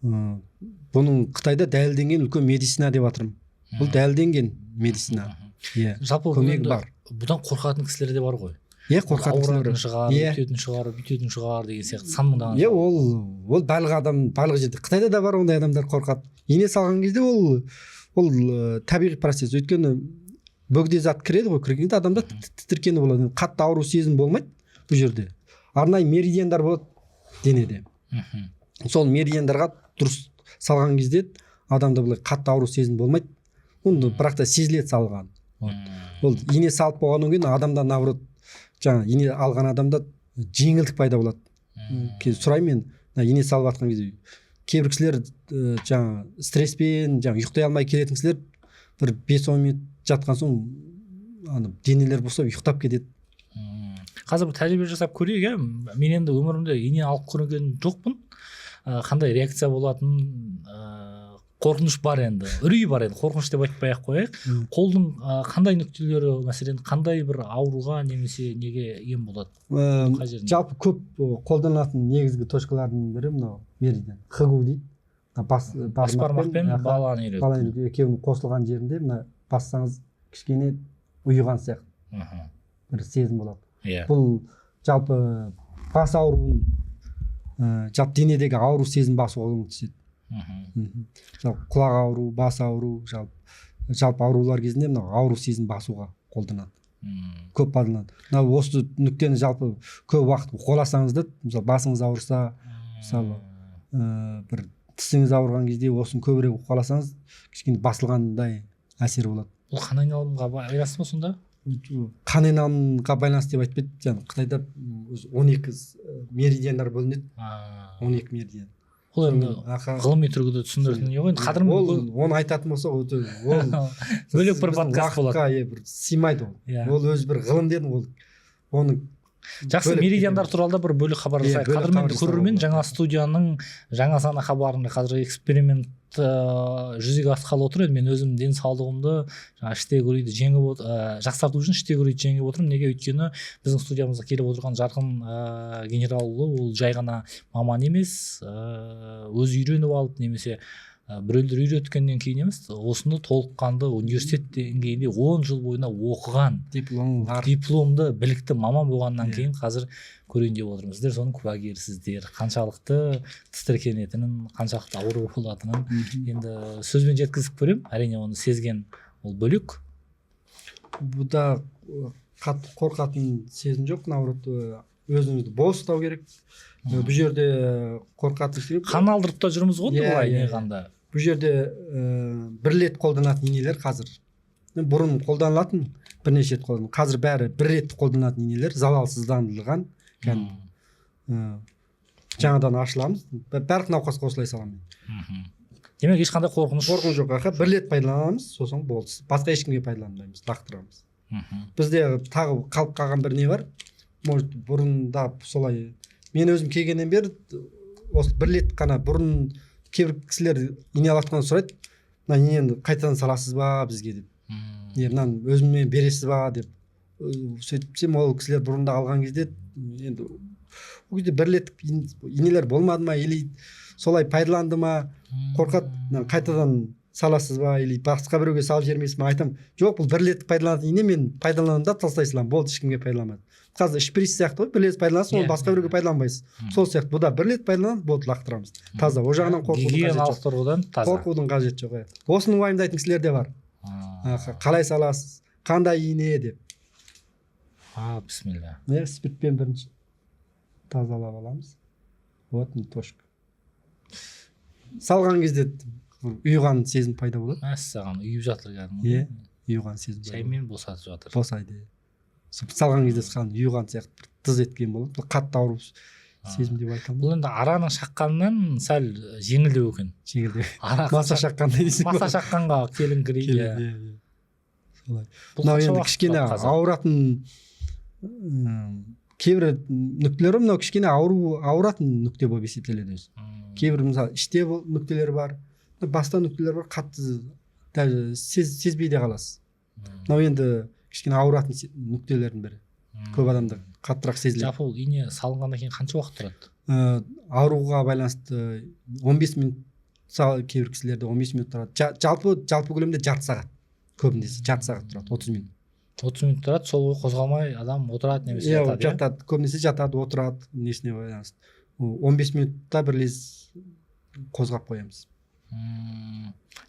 Бұның Қытайда дәлелденген үлкен медицина деп жатырмын. Бұл дәлелденген медицина. Иә, жалпы көмегі бар. Бұдан қорқатын кісілер де бар ғой. Иә, қорқатын кісілер бар. Шығар, бүйтетін шығар, бүйтетін шығар деген сияқты сан мыңдаған. Иә, ол барлық адам, барлық жерде. Қытайда да бар ондай адамдар қорқады. Ине салған кезде ол табиғи процесс. Өйткені бөгде зат кіреді ғой, кіргенде адамда тітіркену болады. Қатты ауру сезім болмайды бұл жерде. Арнайы меридиандар болады денеде. Сол меридиандарға дұрыс салған кезде адамда былай қатты ауру сезім болмайды. Оны бірақ та сезіледі салған. Вот. Ол ине салып болғаннан кейін адамда наоборот жаңа ине алған адамда жеңілдік пайда болады. Сұраймын мен, мына ине салып жатқан кезде кейбір кісілер жаңа стресспен жаңа ұйықтай алмай келетін кісілер бір 5-10 минут жатқан соң ана денелері босап ұйықтап кетеді. Қазір бір тәжірибе жасап көрейік, иә. Мен енді өмірімде ине алып көрген жоқпын. Қандай реакция болатынын, қорқыныш бар енді, үрей бар енді, қорқыныш деп айтпай ақ қояйық. Қолдың қандай нүктелері, мәселен, қандай бір ауруға немесе неге ем болады? Қай жерінде? Жалпы көп қолданылатын негізгі точкалардың бірі мынау меридиан хгу дейді. Мына бас, бас бармақ пен баланы үйрек. Бала үйрек екеуінің қосылған жерінде мына бассаңыз, кішкене ұйыған сияқты бір сезім болады. Бұл жалпы бас ауруын, жалпы денедегі ауру сезім басуға көмектеседі. Жалпы құлақ ауру, бас ауру, жалпы аурулар кезінде мынау ауру сезім басуға қолданады. Көп пайдаланады. Мынау осы нүктені жалпы көп уақыт уқаласаңыз да, мысалы, басыңыз ауырса, мысалы, бір тісіңіз ауырған кезде осыны көбірек уқаласаңыз, кішкене басылғандай әсер болады. Бұл қан айналымға байланысты ма сонда? Қан айналымға байланысты деп айтпайды. Жаңа Қытайда өзі 12 меридиандар бөлінеді. 12 меридиан. Ол енді ғылыми тұрғыда түсіндіретін не ғой енді, қадірмен. Ол оны айтатын болсақ, өте ол бөлек бір біздің подкаст болады. Уақытқа, иә, бір сыймайды ол. Ол өзі бір ғылым дедім, ол оны Жақсы, бөлек меридиандар кетеміз. туралы да бір бөлек хабар Иә, жасайық. бөлек Қадірменді хабар жасауға көрермен, болады. жаңа студияның жаңа саны хабарында қазір эксперимент жүзеге асқалы отыр. Енді мен өзім денсаулығымды жаңа іштегі үрейді жеңіп жақсарту үшін іштегі үрейді жеңіп отырмын. Неге? Өйткені біздің студиямызға келіп отырған Жарқын Генералұлы ол жай ғана маман емес, өзі үйреніп алып немесе біреулер үйреткеннен кейін емес, осыны толыққанды университет деңгейінде 10 жыл бойына оқыған, дипломы бар, дипломды білікті маман болғаннан кейін қазір көрейін деп отырмыз. Сіздер соның куәгерісіздер, қаншалықты тітіркенетінін, қаншалықты ауру болатынын. Енді сөзбен жеткізіп көремін, әрине, оны сезген ол бөлек. Бұда қатты қорқатын сезім жоқ, наоборот, өзіңізді бос ұстау керек. Бұл жерде қорқатын себеп Қан алдырып та жүрміз ғой былай иә, иә. неғанда. Бұл жерде бір рет қолданатын инелер қазір. Бұрын қолданылатын, бірнеше рет қолданылатын, қазір бәрі бір рет қолданатын инелер, залалсыздандырылған кәдімгі. Жаңадан ашыламыз. Барлық науқасқа осылай саламын мен. Демек, ешқандай қорқыныш Қорқыныш жоқ, аха. Бір рет пайдаланамыз, сосын болды, басқа ешкімге пайдаланбаймыз, лақтырамыз. Бізде тағы қалып қалған бір не бар, может, бұрында солай, мен өзім келгеннен бері осы бір рет қана. Бұрын кейбір кісілер ине алып сұрайды: «Мына инені қайтадан саласыз ба бізге?» – деп. «Не, мынаны өзіме бересіз ба?» – деп. Сөйтсем, ол кісілер бұрында алған кезде, енді ол кезде бір реттік инелер болмады ма или солай пайдаланды ма, қорқады: «Мынаны қайтадан саласыз ба или басқа біреуге салып жібермейсіз ба?» Айтамын: «Жоқ, бұл бір реттік пайдаланатын ине, мен пайдаланамын да тастай саламын, болды, ешкімге пайдаланбаймын». Қазір шприц сияқты ғой, бір рет пайдаланасың, оны Иә, басқа иә. біреуге пайдаланбайсыз. Сол сияқты бұл да бір рет пайдаланады, болды, лақтырамыз, таза. Ол жағынан қорқудың қажеті Гигиеналық жоқ. тұрғыдан таза. Қорқудың қажеті жоқ, иә. Осыны уайымдайтын кісілер де бар. Аха, қалай саласыз, қандай ине деп. А, бісміллә. Иә, спиртпен бірінші тазалап аламыз. Вот міне, точка салған кезде бір ұйыған сезім пайда болады. Мәссаған, ұйып жатыр кәдімгі. Иә, ұйыған сезім пайда болады. Шаймен босатып жатыр. Босайды, иә. Сол салған кезде саған ұйыған сияқты бір тыз еткен болады. Бұл қатты ауру сезім деп айта алмаймын. Бұл енді араның шаққанынан сәл жеңілдеу екен. Жеңілдеу. Ара Маса шаққандай дейсің маса ғой. шаққанға келіңкірейді. Келеді, Иә. иә. Солай. Бұл Мынау қанша енді уақыт кішкене тұрады қазір? ауыратын кейбір нүктелер бар, мынау кішкене ауру, ауыратын нүкте болып есептеледі өзі. Кейбір, мысалы, іште бұл нүктелер бар, баста нүктелер бар, қатты даже сезбей де қаласыз. Мынау енді кішкене ауыратын нүктелердің бірі. Көп адамда қаттырақ сезіледі. Жалпы ол ине салынғаннан кейін қанша уақыт тұрады? Ауруға байланысты 15 минут, кейбір кісілерде 15 минут тұрады. Жалпы көлемде жарты сағат, көбінесе жарты сағат тұрады, 30 минут. 30 минут тұрады, сол бойы қозғалмай адам отырады немесе Иә, жатады, иә? жатады, көбінесе жатады, отырады, несіне байланысты. 15 минутта бір лез қозғап қоямыз.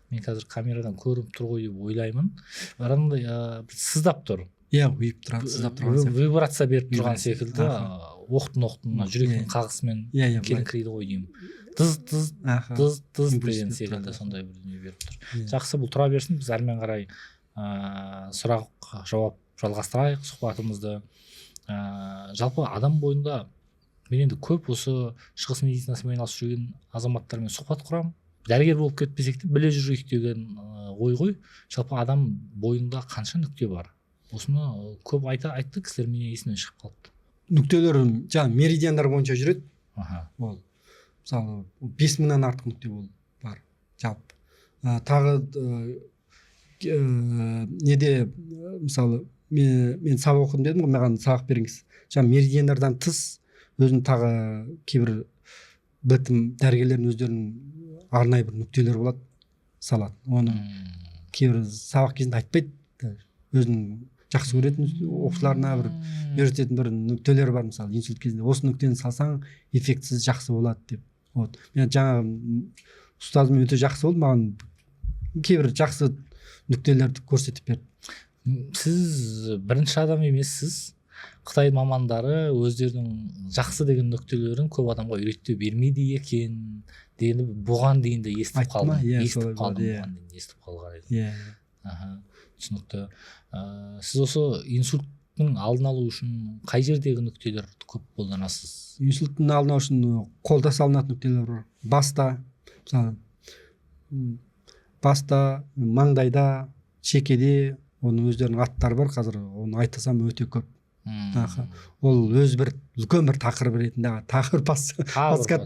Мен қазір камерадан көрініп тұр ғой деп ойлаймын, бір андай бір сыздап тұр. Иә, ұйып тұрады, сыздап тұрған сияқты. Вибрация беріп тұрған Вибрация, секілді. Оқтын оқтын мына жүректің қағысымен иә иә былай. келіңкірейді ғой деймін, тыз тыз тыз тыз Импульс деген беріп секілді тұрады. сондай бір дүние беріп тұр. Иә. Жақсы, бұл тұра берсін, біз әрмен қарай Сұрақ жауап жалғастырайық сұхбатымызды. Жалпы адам бойында мен енді көп осы шығыс медицинасымен айналысып жүрген азаматтармен сұхбат құрамын. Дәрігер болып кетпесек те біле жүрейік деген ой ғой. Жалпы адам бойында қанша нүкте бар? Осыны көп айтты кісілер, менен есімнен шығып қалыпты. Нүктелер жаңағы меридиандар бойынша жүреді. Ол мысалы 5000-нан артық нүкте ол бар жалпы. Тағы неде мысалы мен сабақ оқыдым дедім ғой, маған сабақ беріңіз. Жаңа меридиандардан тыс өзінің тағы кейбір білікті дәрігерлердің өздерінің арнайы бір нүктелері болады салады. Оны кейбір сабақ кезінде айтпайды. Өзінің жақсы көретін оқушыларына бір үйрететін бір нүктелер бар. Мысалы инсульт кезінде осы нүктені салсаң эффектісі жақсы болады деп. Вот мен жаңағы ұстазым өте жақсы болды, маған кейбір жақсы нүктелерді көрсетіп берді. Сіз бірінші адам емессіз. Қытай мамандары өздерінің жақсы деген нүктелерін көп адамға үйрете бермейді екен дегенді бұған дейін де естіп қалдым. Иә, естіп қалдым, бұған дейін естіп қалған едім. Иә. Түсінікті. Сіз осы инсульттің алдын алу үшін қай жердегі нүктелерді көп қолданасыз? Инсульттің алдын алу үшін қолда салынатын нүктелер бар. Баста, мысалы, баста, маңдайда, шекеде, оның өздерінің аттары бар қазір, оны айтсам өте көп. Ол өз бір үлкен бір тақырып ретінде тағы бір подкаст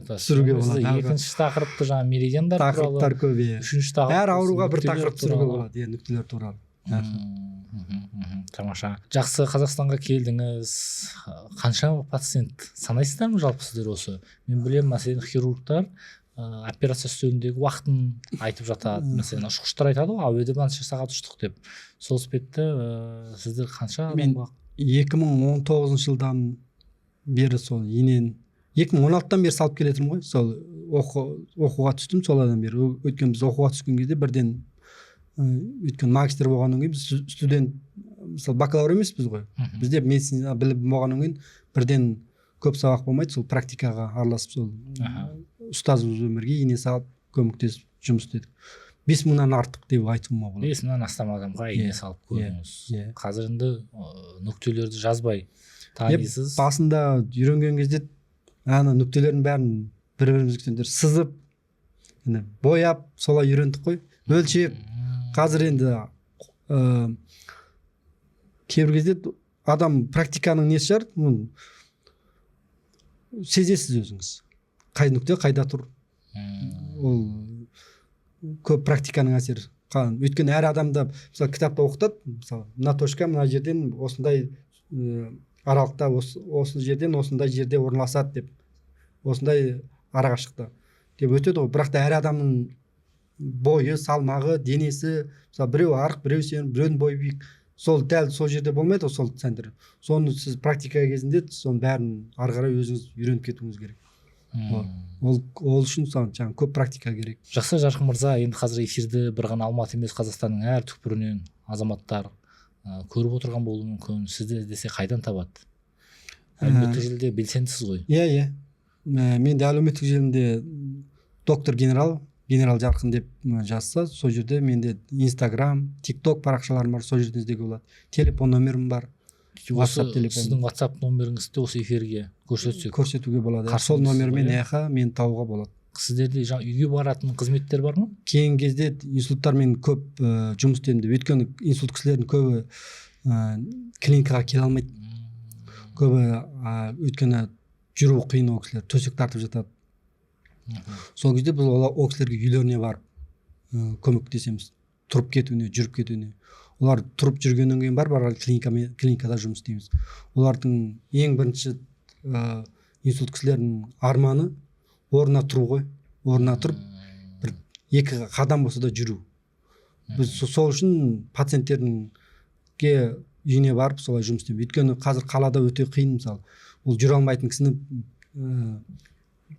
түсіруге болады. Екінші тақырыпты жаңа меридиандар туралы, тақырыптар көп, иә. Үшінші тақырып әр ауруға бір тақырып түсіруге болады, иә, нүктелер туралы. Тамаша. Жақсы, Қазақстанға келдіңіз. Қанша пациент санайсыздар ма жалпы сіздер осы? Мен білемін, мәселен, хирургтар операция үстеліндегі уақытын айтып жатады. Мәселен, ұшқыштар айтады ғой, әуеде мынанша сағат ұштық деп. Сол себепті сіздер қанша адамға? 2019 жылдан бері сол инен 2016-тан бері салып келе жатырмын ғой. Сол оқуға түстім сол адам бері. Өйткені біз оқуға түскен кезде бірден, өйткені магистр болғаннан кейін біз студент, мысалы бакалавр емеспіз ғой. Бізде медицина білім болғаннан кейін бірден көп сабақ болмайды, сол практикаға араласып, сол ұстазымызбен бірге ине салып көмектесіп жұмыс істедік. 5000-нан артық деп айтуыма болады. 5000-нан астам адамға ине салып көрдіңіз. Қазір енді нүктелерді жазбай танисыз. Басында үйренген кезде ана нүктелердің бәрін бір-бірімізге сызып, бояп солай үйрендік қой, өлшеп. Қазір енді кейбір кезде адам практиканың несі шығар, сезесіз өзіңіз қай нүкте қайда тұр. Ол көп практиканың әсері. Өйткені әр адамда, мысалы, кітапта оқытады, мысалы, мына точка мына жерден осындай аралықта, осы жерден осындай жерде орналасады деп, осындай арақашықтықта деп өтеді ғой. Бірақ та әр адамның бойы, салмағы, денесі, мысалы, біреу арық, біреу семіз, біреудің бойы биік, сол дәл сол жерде болмайды ғой, сол центр. Соны сіз практика кезінде соның бәрін ары қарай өзіңіз үйреніп кетуіңіз керек. Ол үшін жаңағы көп практика керек. Жақсы, Жарқын мырза, енді қазір эфирді бір ғана Алматы емес, Қазақстанның әр түкпірінен азаматтар көріп отырған болуы мүмкін. Сізді іздесе қайдан табады? Әлеуметтік желіде белсендісіз ғой. Иә, иә. Мен де әлеуметтік желімде доктор генерал, генерал Жарқын деп жазса, сол жерде менде Инстаграм, ТикТок парақшаларым бар, сол жерден іздеуге болады. Телефон номерім бар. WhatsApp телефон. Сіздің WhatsApp номеріңізді осы эфирге көрсетсек, көрсетуге болады. Сол номермен мені табуға болады. Сіздерде жаңа үйге баратын қызметтер бар ма? Кейінгі кезде инсульттармен көп жұмыс істедім деп. Өйткені инсульт кісілердің көбі клиникаға келе алмайды. Көбі өйткені жүру қиын, ол кісілер төсек тартып жатады. Сол кезде біз ол кісілерге үйлеріне барып көмектесеміз, тұрып кетуіне, жүріп кетуіне. Олар тұрып жүргеннен кейін барып клиникада жұмыс істейміз. Олардың ең бірінші инсульт кісілердің арманы орнына тұру ғой. Орнына тұрып бір екі қадам болса да жүру. Біз сол үшін пациенттерге үйіне барып солай жұмыс істейміз. Өйткені қазір қалада өте қиын, мысалы. Ол жүре алмайтын кісіні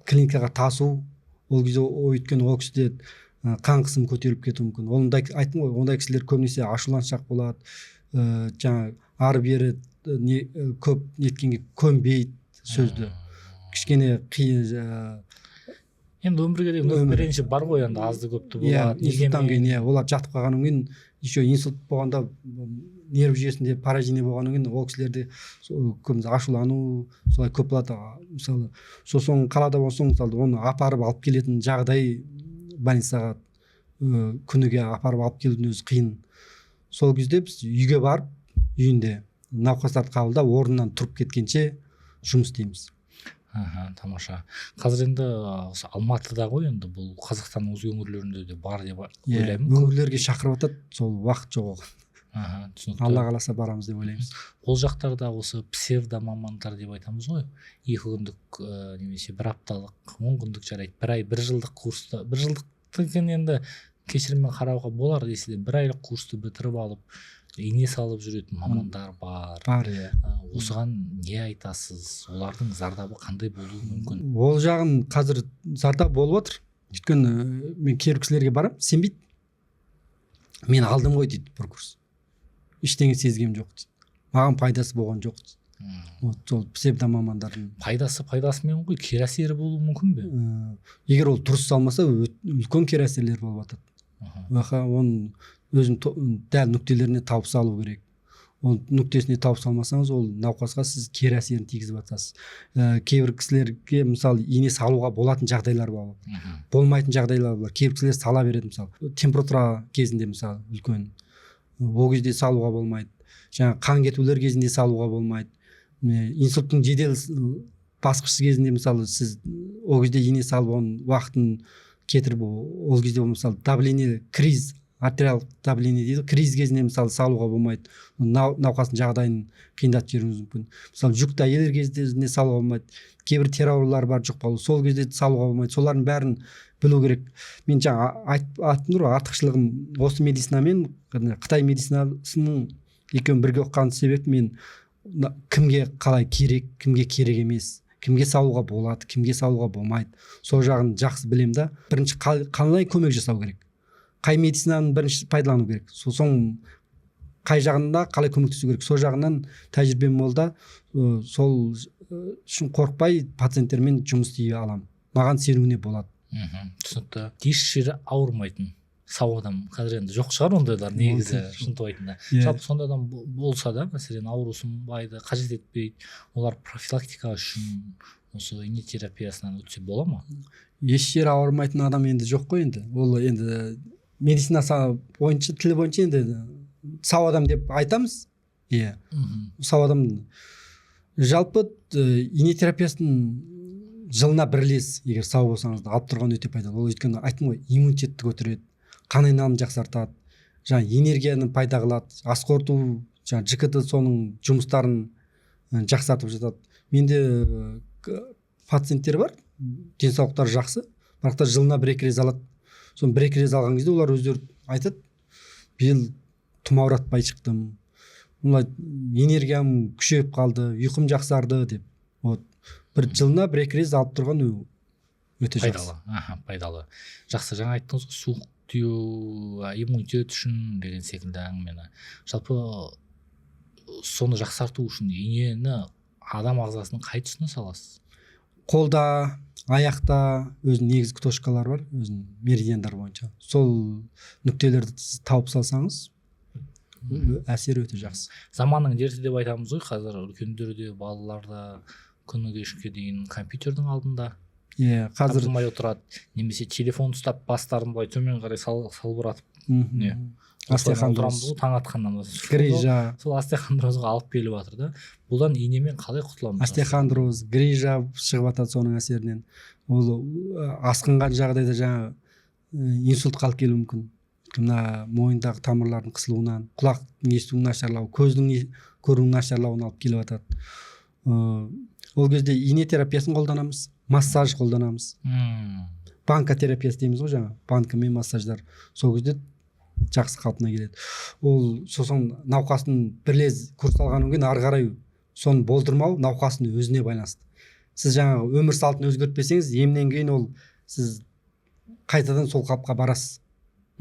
клиникаға тасу, ол кезде өйткені ол кісіде қан қысымы көтеріліп кетуі мүмкін. Ондай айттым ғой, ондай кісілер көбінесе ашуланшақ болады, жаңа ары бері көп неткенге көнбейді сөзді. Кішкене қиын. Енді өмірге деген Өмір. өкпе реніш бар ғой енді, азды көпті Иә, болады. инсульттан кейін, иә, олар жатып қалғаннан кейін, еще инсульт болғанда нерв жүйесінде поражение болғаннан кейін ол кісілерде сол көбінесе ашулану солай көп болады. Мысалы, сосын қалада болған соң, мысалы, оны апарып алып келетін жағдай, больницаға күніге апарып алып келудің өзі қиын. Сол кезде біз үйге барып, үйінде науқастарды қабылдап, орнынан тұрып кеткенше жұмыс істейміз. Аха, тамаша. Қазір енді осы Алматыда ғой, енді бұл Қазақстанның өзге өңірлерінде де бар деп ойлаймын. Өңірлерге шақырып жатады, сол уақыт жоқ оған. Аха, түсінікті. Алла қаласа, барамыз деп ойлаймыз. Ол жақтарда осы псевдо мамандар деп айтамыз ғой, 2 күндік немесе бір апталық, 10 күндік, жарайды, бір ай, бір жылдық курсты, бір жылдықтікін енді кешіріммен қарауға болар десе де, бір айлық курсты бітіріп алып, ине салып жүретін мамандар бар. Бар, иә. Осыған не айтасыз? Олардың зардабы қандай болуы мүмкін? Ол жағын қазір зардап болып отыр, өйткені мен кейбір кісілерге барамын, сенбейді. «Мен алдым ғой, – дейді, – бір курс, ештеңе сезгем жоқ, – дейді, – маған пайдасы болған жоқ», – дейді. Вот сол псевдо мамандардың Пайдасы пайдасымен ғой, кері әсері болуы мүмкін бе? Егер ол дұрыс салмаса, үлкен кері әсерлер болып жатады. Аха, оның өзінің дәл нүктелеріне тауып салу керек. Ол нүктесіне тауып салмасаңыз, ол науқасқа сіз кері әсерін тигізіп жатасыз. Кейбір кісілерге, мысалы, ине салуға болатын жағдайлар бар, болмайтын жағдайлар бар. Кейбір кісілер сала береді. Мысалы, температура кезінде, мысалы, үлкен, ол кезде салуға болмайды. Жаңағы қан кетулер кезінде салуға болмайды. Инсульттың жедел басқышы кезінде, мысалы, сіз ол кезде ине салып, оның уақытын кетіріп, ол кезде, мысалы, давление, криз, артериалдық давление дейді ғой, криз кезінде, мысалы, салуға болмайды. Науқастың жағдайын қиындатып жіберуіңіз мүмкін. Мысалы, жүкті әйелдер кезінде салуға болмайды. Кейбір тері аурулары бар жұқпалы, сол кезде салуға болмайды. Солардың бәрін білу керек. Мен жаңа айттым ғой, артықшылығым осы медицинамен қытай медицинасының екеуін бірге оқыған себеп, мен кімге қалай керек, кімге керек емес, кімге салуға болады, кімге салуға болмайды, сол жағын жақсы білемін да. Бірінші қалай көмек жасау керек, қай медицинаны бірінші пайдалану керек, сосын қай жағында қалай көмектесу керек, сол жағынан тәжірибем мол да. Сол үшін қорықпай пациенттермен жұмыс істей аламын, маған сенуіне болады. Түсінікті. Еш жері ауырмайтын сау адам қазір енді жоқ шығар ондайлар негізі, шынтуайтында. Жалпы сондай адам болса да, мәселен, аурусынбайды, қажет етпейді, олар профилактика үшін осы ине терапиясынан өтсе бола ма? Еш жері ауырмайтын адам енді жоқ қой енді. Ол енді медицина бойынша, тілі бойынша енді сау адам деп айтамыз, иә. Сау адам жалпы ине терапиясын жылына бір рет, егер сау болсаңыз да, алып тұрған өте пайдалы. Ол өйткені, айттым ғой, иммунитетті көтереді, қан айналымын жақсартады, жаңа энергияны пайда қылады, ас қорыту, жаңа ЖКТ, соның жұмыстарын жақсартып жатады. Менде пациенттер бар, денсаулықтары жақсы, бірақ та жылына бір екі рет алады. Соны бір екі рет алған кезде олар өздері айтады: «Биыл тұмауратпай шықтым, былай энергиям күшейіп қалды, ұйқым жақсарды», – деп. Вот бір жылына бір екі рет алып тұрған өте жақсы. Пайдалы, аха, пайдалы, жақсы. Жаңа айттыңыз ғой, суық тию, иммунитет үшін деген секілді әңгімені. Жалпы соны жақсарту үшін инені адам ағзасының қай тұсына саласыз? Қолда, аяқта өзінің негізгі точкалары бар, өзінің меридиандар бойынша. Сол нүктелерді сіз тауып салсаңыз, әсері өте жақсы. Заманның дерті деп айтамыз ғой, қазір үлкендер де, балалар да күні кешке дейін компьютердің алдында Иә, қазір тапжылмай отырады немесе телефон ұстап, бастарын былай төмен қарай салбыратып не, Остеохондроз. отырамыз ғой таң атқаннан бастап. Грыжа. Сол остеохондрозға алып келіп жатыр да. Бұдан инемен қалай құтыламыз? Остеохондроз, грыжа шығып жатады соның әсерінен. Ол асқынған жағдайда жаңа инсультқа алып келуі мүмкін. Өйткені мына мойындағы тамырлардың қысылуынан, құлақтың естуінің нашарлауы, көздің көруінің нашарлауына алып келіп жатады. Ол кезде ине терапиясын қолданамыз, массаж қолданамыз. Банка терапиясы дейміз ғой, жаңа банкамен массаждар, сол кезде жақсы қалпына келеді ол. Сосын науқастың бір рет курс алғаннан кейін ары қарай соны болдырмау науқастың өзіне байланысты. Сіз жаңағы өмір салтын өзгертпесеңіз, емнен кейін ол сіз қайтадан сол қалыпқа барасыз.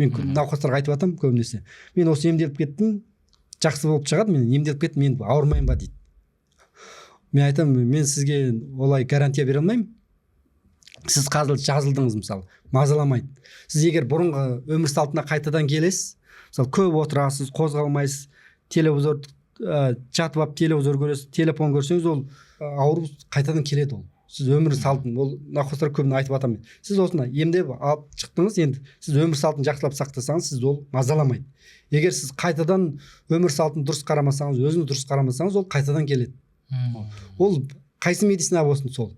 Мен науқастарға айтып жатамын көбінесе: «Мен осы емделіп кеттім, жақсы болып шығады, мен емделіп кеттім, мен ауырмаймын ба?» – дейді. Мен айтамын: «Мен сізге олай гарантия бере алмаймын». Сіз қазір жазылдыңыз, мысалы, мазаламайды. Сіз егер бұрынғы өмір салтына қайтадан келесіз, мысалы, көп отырасыз, қозғалмайсыз, телевизор, жатып алып телевизор көресіз, телефон көрсеңіз, ол ауру қайтадан келеді. Ол сіз өмір салтын, ол науқастар көбіне айтып жатамын мен. Сіз осыны емдеп алып шықтыңыз, енді сіз өмір салтын жақсылап сақтасаңыз, сіз ол мазаламайды. Егер сіз қайтадан өмір салтын дұрыс қарамасаңыз, өзіңіз дұрыс қарамасаңыз, ол қайтадан келеді. Ол қайсы медицина болсын сол.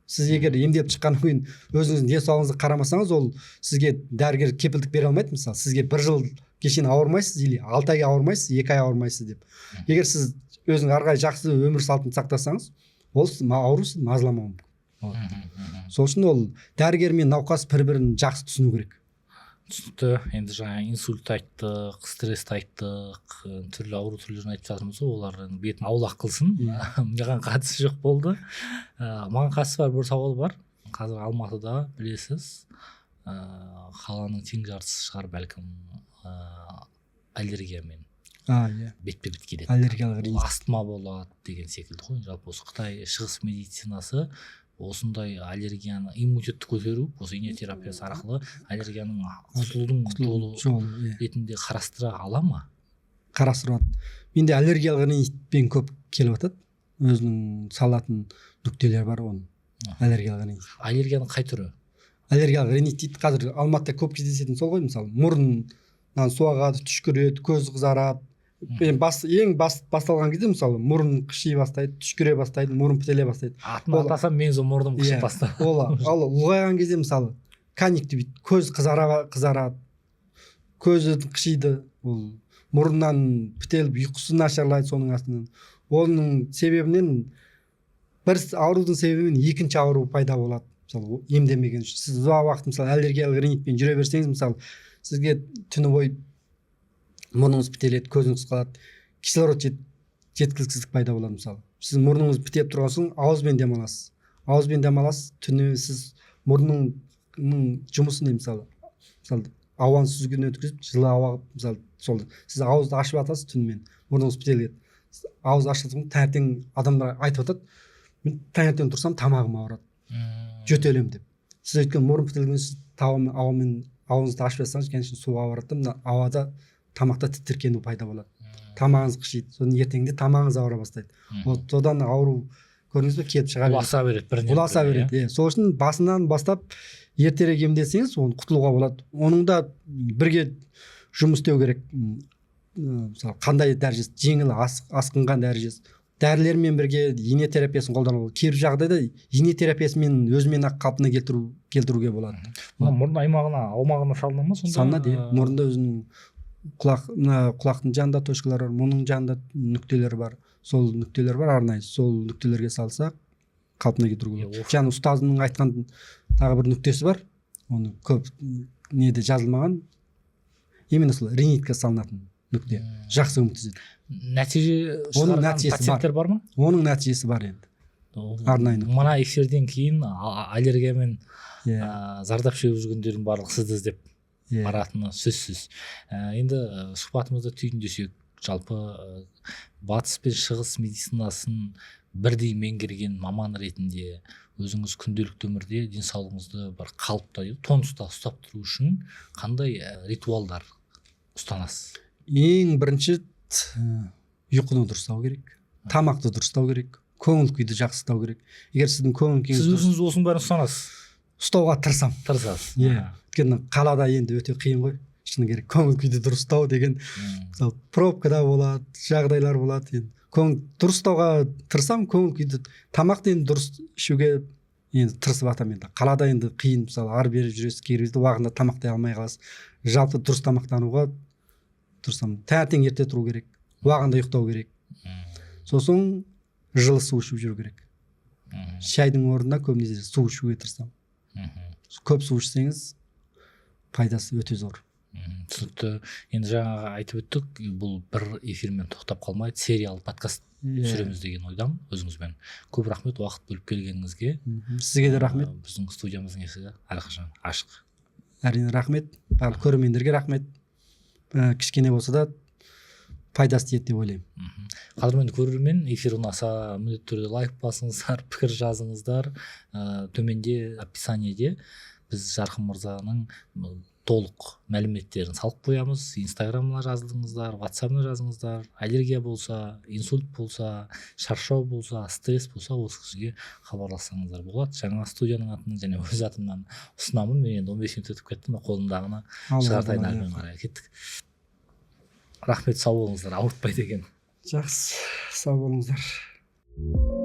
Сіз егер емделіп шыққаннан кейін өзіңіздің денсаулығыңызға қарамасаңыз, ол сізге дәрігер кепілдік бере алмайды. Мысалы, сізге бір жыл кешен ауырмайсыз или 6 ай ауырмайсыз, 2 ай ауырмайсыз деп. Егер сіз өзіңіз ары қарай жақсы өмір салтын сақтасаңыз, ол ауру сізді мазаламауы мүмкін. Сол үшін ол дәрігер мен науқас бір бірін жақсы түсіну керек. Түсінікті. Енді жаңа инсульт айттық, стрессті айттық, түрлі ауру түрлерін айтып жатырмыз ғой, олар бетін аулақ қылсын, маған қатысы жоқ болды. Маған қатысы бар бір сауал бар. Қазір Алматыда, білесіз, қаланың тең жартысы шығар бәлкім, аллергиямен Иә. бетпе бет келеді. Аллергиялық ринит. Астма болады деген секілді ғой. Жалпы осы Қытай, шығыс медицинасы осындай аллергияны, иммунитетті көтеру, осы ине терапиясы арқылы аллергияның құтылудың жолы жолы, иә. ретінде қарастыра ала ма? Қарастырып. Менде аллергиялық ринитпен көп келіп жатады. Өзінің салатын нүктелері бар оның, аллергиялық ринит. Аллергияның қай түрі? Аллергиялық ринит дейді. Қазір Алматыда көп кездесетін сол ғой. Мысалы, мұрнынан су ағады, түшкіреді, көз қызарады. Ең бас, басталған кезде, мысалы, мұрын қыши бастайды, түшкіре бастайды, мұрын бітеле бастайды. Атын атасам, мен сол мұрным қышып бастады. Ол ал ұлғайған кезде, мысалы, конъюнктивит, көз қызарады, көзі қышиды, ол мұрнынан бітеліп, ұйқысы нашарлайды соның астынан. Оның себебінен, бір аурудың себебінен екінші ауру пайда болады. Мысалы, емдемеген үшін сіз ұзақ уақыт, мысалы, аллергиялық ринитпен жүре берсеңіз, мысалы, сізге түні бойы мұрныңыз бітеледі, көзіңіз қалады, кислород жеткіліксіздік пайда болады. Мысалы, сіз мұрныңыз бітеліп тұрған соң ауызбен демаласыз, ауызбен демаласыз түні. Сіз мұрнның жұмысы не? Мысалы, ауаны сүзгіден өткізіп, жылы ауа қылып, мысалы, сол сіз ауызды ашып жатасыз түнімен, мұрныңыз бітеледі, ауыз ашылған. Таңертең адамдар айтып жатады: «Мен таңертең тұрсам, тамағым ауырады, жөтелемін», — деп. Сіз өйткені мұрын бітелген, сіз ауамен ауызыңызды ашып жатсаңыз, конечно, су ауырады да, мына ауада тамақта тітіркену пайда болады, тамағыңыз қышиды, содан ертеңінде тамағыңыз ауыра бастайды. Вот содан ауру, көрдіңіз бе, келіп шыға береді. Ұласа береді бірінен Ұласа біріне. береді, иә. Сол үшін басынан бастап ертерек емделсеңіз, оны құтылуға болады. Оның да бірге жұмыс істеу керек. Мысалы, қандай дәрежесі жеңіл, асқынған дәрежесі, дәрілермен бірге ине терапиясын қолдану. Кейбір жағдайда ине терапиясымен өзімен ақ қалпына келтіруге болады. Мына мұрын аймағына, аумағына салына ма сонда? Салынады, иә. Мұрында өзінің құлақ, мына құлақтың жанында точкалар бар, мұрынның жанында нүктелер бар. Сол нүктелер бар арнайы, сол нүктелерге салсақ, қалпына келтіруге болады. Жаңа ұстазымның айтқан тағы бір нүктесі бар, оны көп неде жазылмаған, именно сол ринитке салынатын нүкте жақсы көмектеседі. Нәтиже Оның шығарған нәтижесі бар. пациенттер бар ма? Оның нәтижесі бар енді. Арнайы нүкте. Мына эфирден кейін аллергиямен зардап шегіп жүргендердің барлығы сізді іздеп баратыны сөзсіз. Енді сұхбатымызды түйіндесек, жалпы батыс пен шығыс медицинасын бірдей меңгерген маман ретінде өзіңіз күнделікті өмірде денсаулығыңызды бір қалыпта дейді, тонуста ұстап тұру үшін қандай ритуалдар ұстанасыз? Ең бірінші ұйқыны дұрыстау керек, тамақты дұрыстау керек, көңіл күйді жақсы ұстау керек. Егер сіздің көңіл күйіңіз Сіз дұрыс- өзіңіз осының бәрін ұстанасыз? Ұстауға тырысамын. Тырысасыз. Иә, өйткені қалада енді өте қиын ғой, шыны керек, көңіл күйді дұрыстау деген. Мысалы, пробкада болады, жағдайлар болады. Енді көңіл дұрыс ұстауға тырысамын, көңіл күйді, тамақты енді дұрыс ішуге енді тырысып жатамын. Енді қалада енді қиын, мысалы, ары бері жүресіз, кейбір кезде уақытында тамақтай алмай қаласыз. Жалпы дұрыс тамақтануға тырысамын. Таңертең ерте тұру керек, уақытында ұйықтау керек, сосын жылы су ішіп жүру керек. Шайдың орнына көбінесе су ішуге тырысамын. Көп су ішсеңіз, пайдасы өте зор. Түсінікті. Енді жаңағы айтып өттік, бұл бір эфирмен тоқтап қалмайды, сериал подкаст түсіреміз деген ойдамын өзіңізбен. Көп рахмет уақыт бөліп келгеніңізге. Сізге де рахмет. Біздің студиямыздың есігі әрқашан ашық. Әрине, рахмет. Барлық көрермендерге рахмет. Кішкене болса да Пайдасы тиеді деп ойлаймын. Қадірменді көрермен, эфир ұнаса, міндетті түрде лайк басыңыздар, пікір жазыңыздар. Төменде описаниеде біз Жарқын мырзаның толық мәліметтерін салып қоямыз. Инстаграмына жазылыңыздар, ватсабына жазыңыздар. Аллергия болса, инсульт болса, шаршау болса, стресс болса, осы кісіге хабарлассаңыздар болады. Жаңа студияның атынан және өз атымнан ұсынамын. Мен енді 15 минут өтіп кетті, мына қолымдағыны шығартайын. Әрмен қарай кеттік. Рахмет, сау болыңыздар. Ауыртпайды екен. Жақсы, сау болыңыздар.